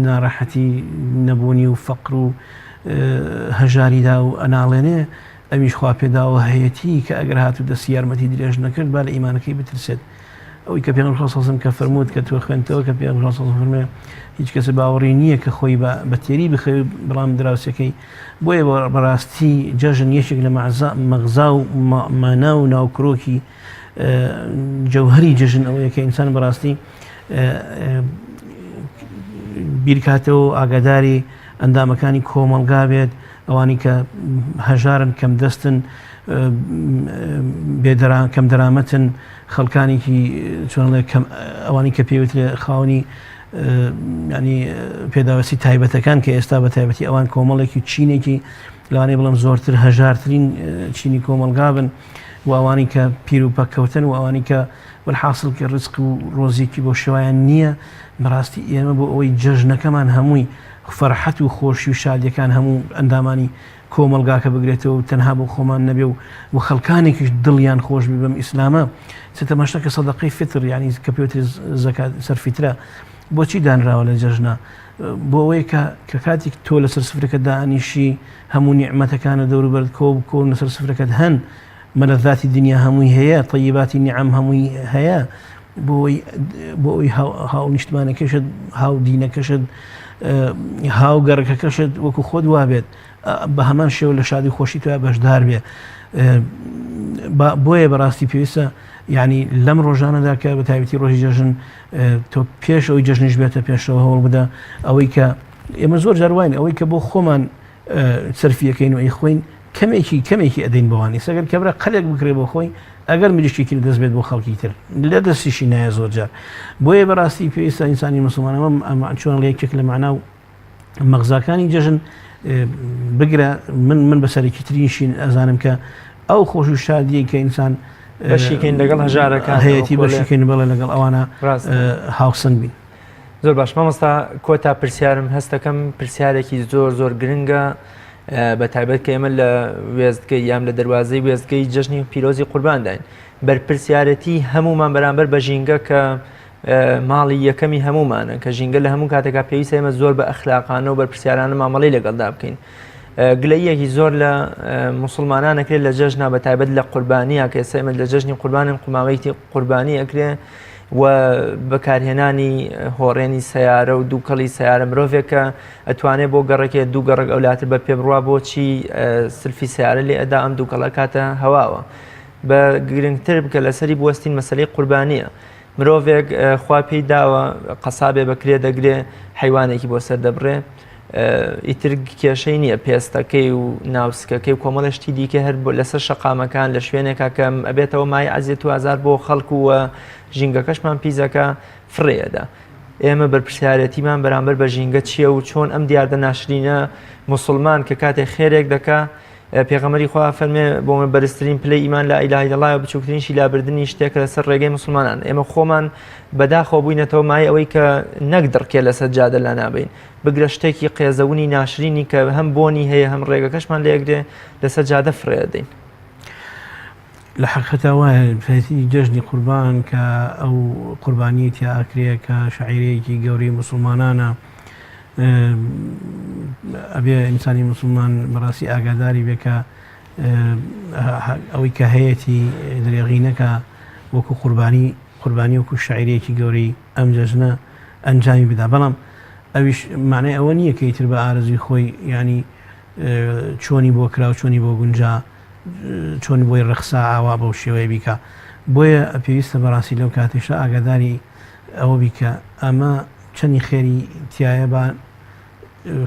ناڕەحەتی نەبوونی و فەقر و هەژاریدا و ئەناڵێنێ ئەویش خوا پێداوە هەیەتی کە ئەگەر هاتوو دەستی یارمەتی درێژ نەکرد با لە ئیمانەکەی بترسێت ئەوەی کە پێغەمبەر صلی الله علیه و کە فەرمووت کە تۆ خوێنتەوە کە پێغەمبەر صلی الله علیه و فەرمووی هیچ کەس باوەڕی نییە کە خۆی بە بە تێری بخەوێ بەڵام دراوسێکەی بۆیە بەڕاستی جەژن یەکێک لە مەغزا و مانا و ناوکرۆکی جەوهری جەژن ئەوەیە کە ئینسان بەڕاستی بیرکاتەوە و ئاگاداری ئەندامەکانی کۆمەڵگا بێت ئەوانی کە هەژارن کەم دەستن بێدەران کەم دەرامەتن خەڵکانێکی چۆن کەم ئەوانی کە پێوترێ خاوەنی ینی پێداویستی تایبەتەکان کە ئێستا بە تایبەتی ئەوان کۆمەڵێکی چینێکی لەوانەیە بڵم زۆرتر هەژارترین چینی کۆمەڵگا بن و ئەوانی کە پیر و پەککەوتن و ئەوانی کە وەلحاسڵ کە ڕزق و ڕۆزیکی بۆ شێوایان نییە بەڕاستی ئێمە بۆ ئەوەی جەژنەکەمان هەمووی فەرحەت و خۆشی و شادیەکان هەموو ئەندامانی کۆمەڵگاکە بگرێتەوە و تەنها بۆ خۆمان نەبێ و و خەڵکانێکیش دڵیان خۆش بی بەم ئیسلامە. چ تەماشا کە سەدەقەی فیتر یانی کە پێوترێ زەکات سەر فیترە بۆچی دانراوە لە جەژنە؟ بۆ ئەوەیە کە کە کاتێک تۆ لەسەر سفرەکە دانیشی هەموو نیعمەتەکانە دەوروبەرت کۆ بکۆن لەسەر سفرەکەت هەن مەلەذاتی دنیا هەمووی هەیە طیباتی نیعەم هەمووی هەیە بۆی بۆ ئەوی هاونیشتمانەکەشت هاو دینەکەشت هاو گەڕەکەکەشت وەکو خۆت وابێت بە هەمان شێوە لە شادی خۆشی تۆیا بەشدار بێ بۆیە بەڕاستی پێویستە یعنی لەم ڕۆژانەدا کە بە تایبەتی ڕۆژی جەژن تۆ پێش ئەوی جەژنیش بێتە پێشەوە هەوڵ بدە ئەوەی کە ئێمە زۆر جاروین ئەوەی کە بۆ خۆمان سەرفیەکەین و ئەیخۆین کەمێکی کەمێکی ئەدەین بەوانی سەگەر کەبرا قەلێک بکرێ بۆ خۆی ئەگەر مریشکێکی لە دەست بێت بۆ خەڵکی تر لە دەستیشی نایە زۆر جار بۆیە بەڕاستی پێویستە ئینسانی مسلمانەوە ئەمە چۆن لە یەکێک لە مەعنا و مەغزاکانی جەژن بگرە من من بە سەرەکی ترینشین ئەزانم کە ئەو خۆش و شادیە کە ئینسان بەشیکەین لەگەڵ هەژارەکان هەیەی بەشیکەین بەڵێ لەگەڵ ئەوانە هاوسەنگ بین. زۆر باش مامۆستا کۆتا پرسیارم هەستەکەم پرسیارێکی زۆر زۆر گرنگە بە تایبەت کە ئێمە لە وێستگەی یان لە دەواازەی وێستگەی جەژنی پیرۆزی قوربانداین بەرپرسیارەتی هەمومان بەرامبەر بە ژینگە کە ماڵی یەکەمی هەمومانە کە ژینگە لە هەموو کاتێکا پێویستە ئێمە زۆر بە ئەخلاقانە و بەرپرسیارانە مامەڵەی لەگەڵدا بکەین. گلەیەکی زۆر لە مسلمانان ئەکرێت لە جەژنا بە تایبەت لە قوربانیە کە ئێستا ئێمە لە جەژنی قوربانن قوماوەیتی قوربانی ئەکرێ و بەکارهێنانی هۆڕێنی سیارە و دووکەڵی سیارە مرۆڤێکە ئەتوانێت بۆ گەڕێکێ دوو گەڕک ئەولاتر بە پێ بڕوا بۆچی سلفی سیارە لێ ئەدا ئەم دووکەڵە کاتە هەواوە بە گرنگتر بکە لەسەری بوەستین مەسلەی قوربانیە مرۆڤێک خوا پێی داوە قەسابێ بە کرێ دەگرێ حەیوانێکی بۆ سەر دەبڕێ ئیتر کێشەی نییە پێستەکەی و ناوسکەکەی و کۆمەڵە شتی دیکە هەر لەسەر شەقامەکان لە شوێنێکا کە ئەبێتەوە مای ئەزیەت و ئازار بۆ خەڵک و ژینگەکەشمان پیزەکە فڕێدا ئێمە بەرپرسیارەتیمان بەرامبەر بە ژینگە چییە و چۆن ئەم دیاردە ناشرینە مسلمان کە کاتێک خێرێک دەکا پێغەمبەری خوا فەرمێ بۆ من بەرزترین پلەی ئیمان لا اله الا الله بچووکترینشی لابردنی شتێکە لەسەر ڕێگەی مسلمانان ئێمە خۆمان بەداخەوە بووینەتەوە مای ئەوەی کە نەک دڕکێ لەسەر جادە لا نابین بگرە شتێکی قێزەونی ناشرینی کە هەم بۆنی هەیە هەم ڕێگەکەشمان لێگرێ لەسەر جادە فڕێدەین. لە حەقیقەتا وایە فەتی جەژنی قوربان کە ئەو قوربانیی تیا ئەکرێ کە شەعیرەیەکی گەورەی موسڵمانانە ئەبێ ئینسانی موسڵمان بەڕاستی ئاگاداری بێ کە ئەوەی کە هەیەتی درێغی نەکا وەکو قوربانی قوربانی وەکو شەعیرەیەکی گەورەی ئەم جەژنە ئەنجامی بدا بەڵام ئەویش معنای ئەوە نییە کە ئیتر بە ئارەزوی خۆی ینی چۆنی بۆ کرا و چۆنی بۆ گونجا چۆن بۆی ڕەخسا ئاوا بەو شێوەیە بیکا بۆیە پێویستە بەڕاستی لەو کاتیشە ئاگاداری ئەوە بی کە ئەمە چەنی خێری تایە با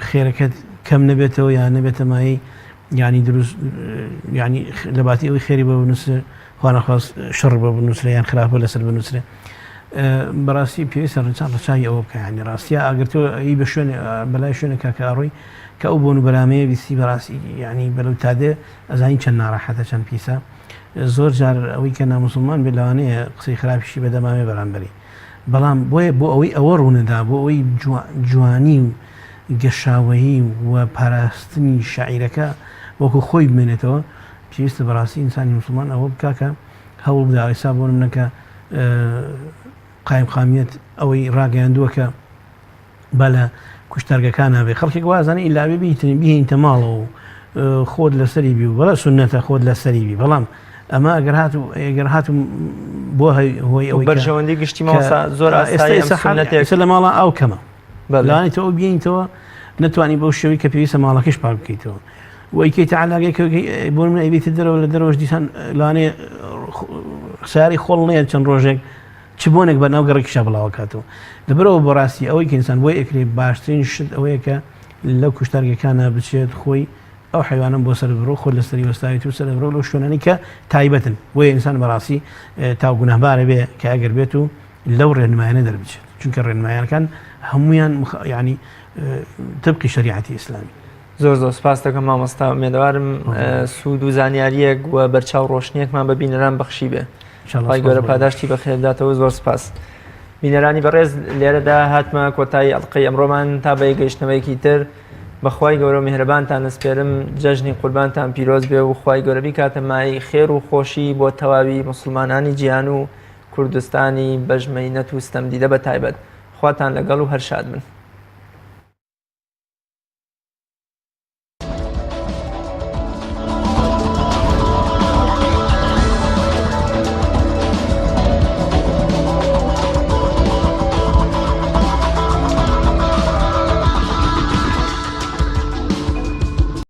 خێرەکەت کەم نەبێتەوە یان نەبێتە مایەی ینی دروست ینی لە باتی ئەوەی خێری بە بنووسێ خوانەخواست شەڕ بە بنووسرێ یان خراپە لەسەر بنووسرێ بەڕاستی پێویستە ڕچان ڕچاوی ئەوە بکە ینی ڕاستە ئاگرتۆ ئی بە شوێن بەلای شوێنە کاکە ئەڕۆی کە ئەو بۆن و بەرامەیە بیستی بەڕاستی یعنی بەرەو تادێ ئەزانی چەند ناڕەحەتە چەند پیسە زۆر جار ئەوەی کە نامسلمان بێ لەوانەیە قسەی خراپیشی بەدەماوێ بەرامبەری بەڵام بۆیە بۆ ئەوەی ئەوە ڕوونەدا بۆ ئەوەی جوانی و گەشاوەیی و پاراستنی شاعیرەکە وەکو خۆی بمێنێتەوە پێویستە بەڕاستی ئینسانی مسلمان ئەوە بکا کە هەوڵ بدا ئێستا بۆ نمونە کە قایمقامیەت ئەوەی ڕاگەیاندووە کە با لە کوشتارگەکانا بێ خەڵکێک وازانێ ئیلا بێ بیتن بیهێنیتە ماڵەوە و خۆت لەسەری بی و بەڵێ سوننەتە خۆت لەسەری بی بەڵام ئەمە ئەگەر هات و ئەگەر هات و بۆ هۆی ئەوەی بەرژەوەندی گشتی مامۆستا زۆر ئێستا ئێستا سوننەتێک لە ماڵا ئاو کەمە لەوانەیە تۆ ئەو بێنیتەوە نەتوانی بەو شێوەی کە پێویستە ماڵەکەش پاک بکەیتەوە و ئەیکەیتە عەلاگەی کە بۆ من ئەیبیتە دەرەوە لە دەرەوەش دیسان لەوانەیە ساری خۆڵ نەیە چەند ڕۆژێک چ بۆنێک بە ناو گەڕەکیشا بڵاوەکاتەوە. لەبەرئەوە بەڕاستی ئەوەی کە ئینسان بۆی ئەکرێ باشترین شت ئەوەیە کە لەو کوشتارگەکانا بچێت خۆی ئەو حەیوانەم بۆ سەر بڕۆ خۆت لەسەری وەستاویت و سەر بڕۆ لەو شوێنانەی کە تایبەتن بۆیە ئینسان بەڕاستی تاو گوناهبارە بێ کە ئەگەر بێت و لەو ڕێنمایانە دەربچێت چونکە ڕێنمایانەکان هەمویان ینی تبقی شریعەتی ئیسلامی. زۆر زۆر سپاس دەکەم مامۆستا ئومێدەوارم سوود و زانیاریەک و بەرچاو ڕۆشنیەکمان بە بینەران بەخشی بێ خوای گەورە پاداشتی بەخێر بداتەوە زۆر سپاس. بینەرانی بەڕێز لێرەدا هاتمە کۆتایی ئەڵقەی ئەمڕۆمان تا بە گەیشتنەوەیەکی تر بەخوای گەورە و میهرەبانتان ئەسپێرم جەژنی قوربانتان پیرۆز بێ و خوای گەورە بیکاتە مایەی خێر و خۆشی بۆ تەواوی موسڵمانانی جیهان و کوردستانی بەژمەینەت و ستەمدیدە بە تایبەت خواتان لەگەڵ و هەر شاد بن.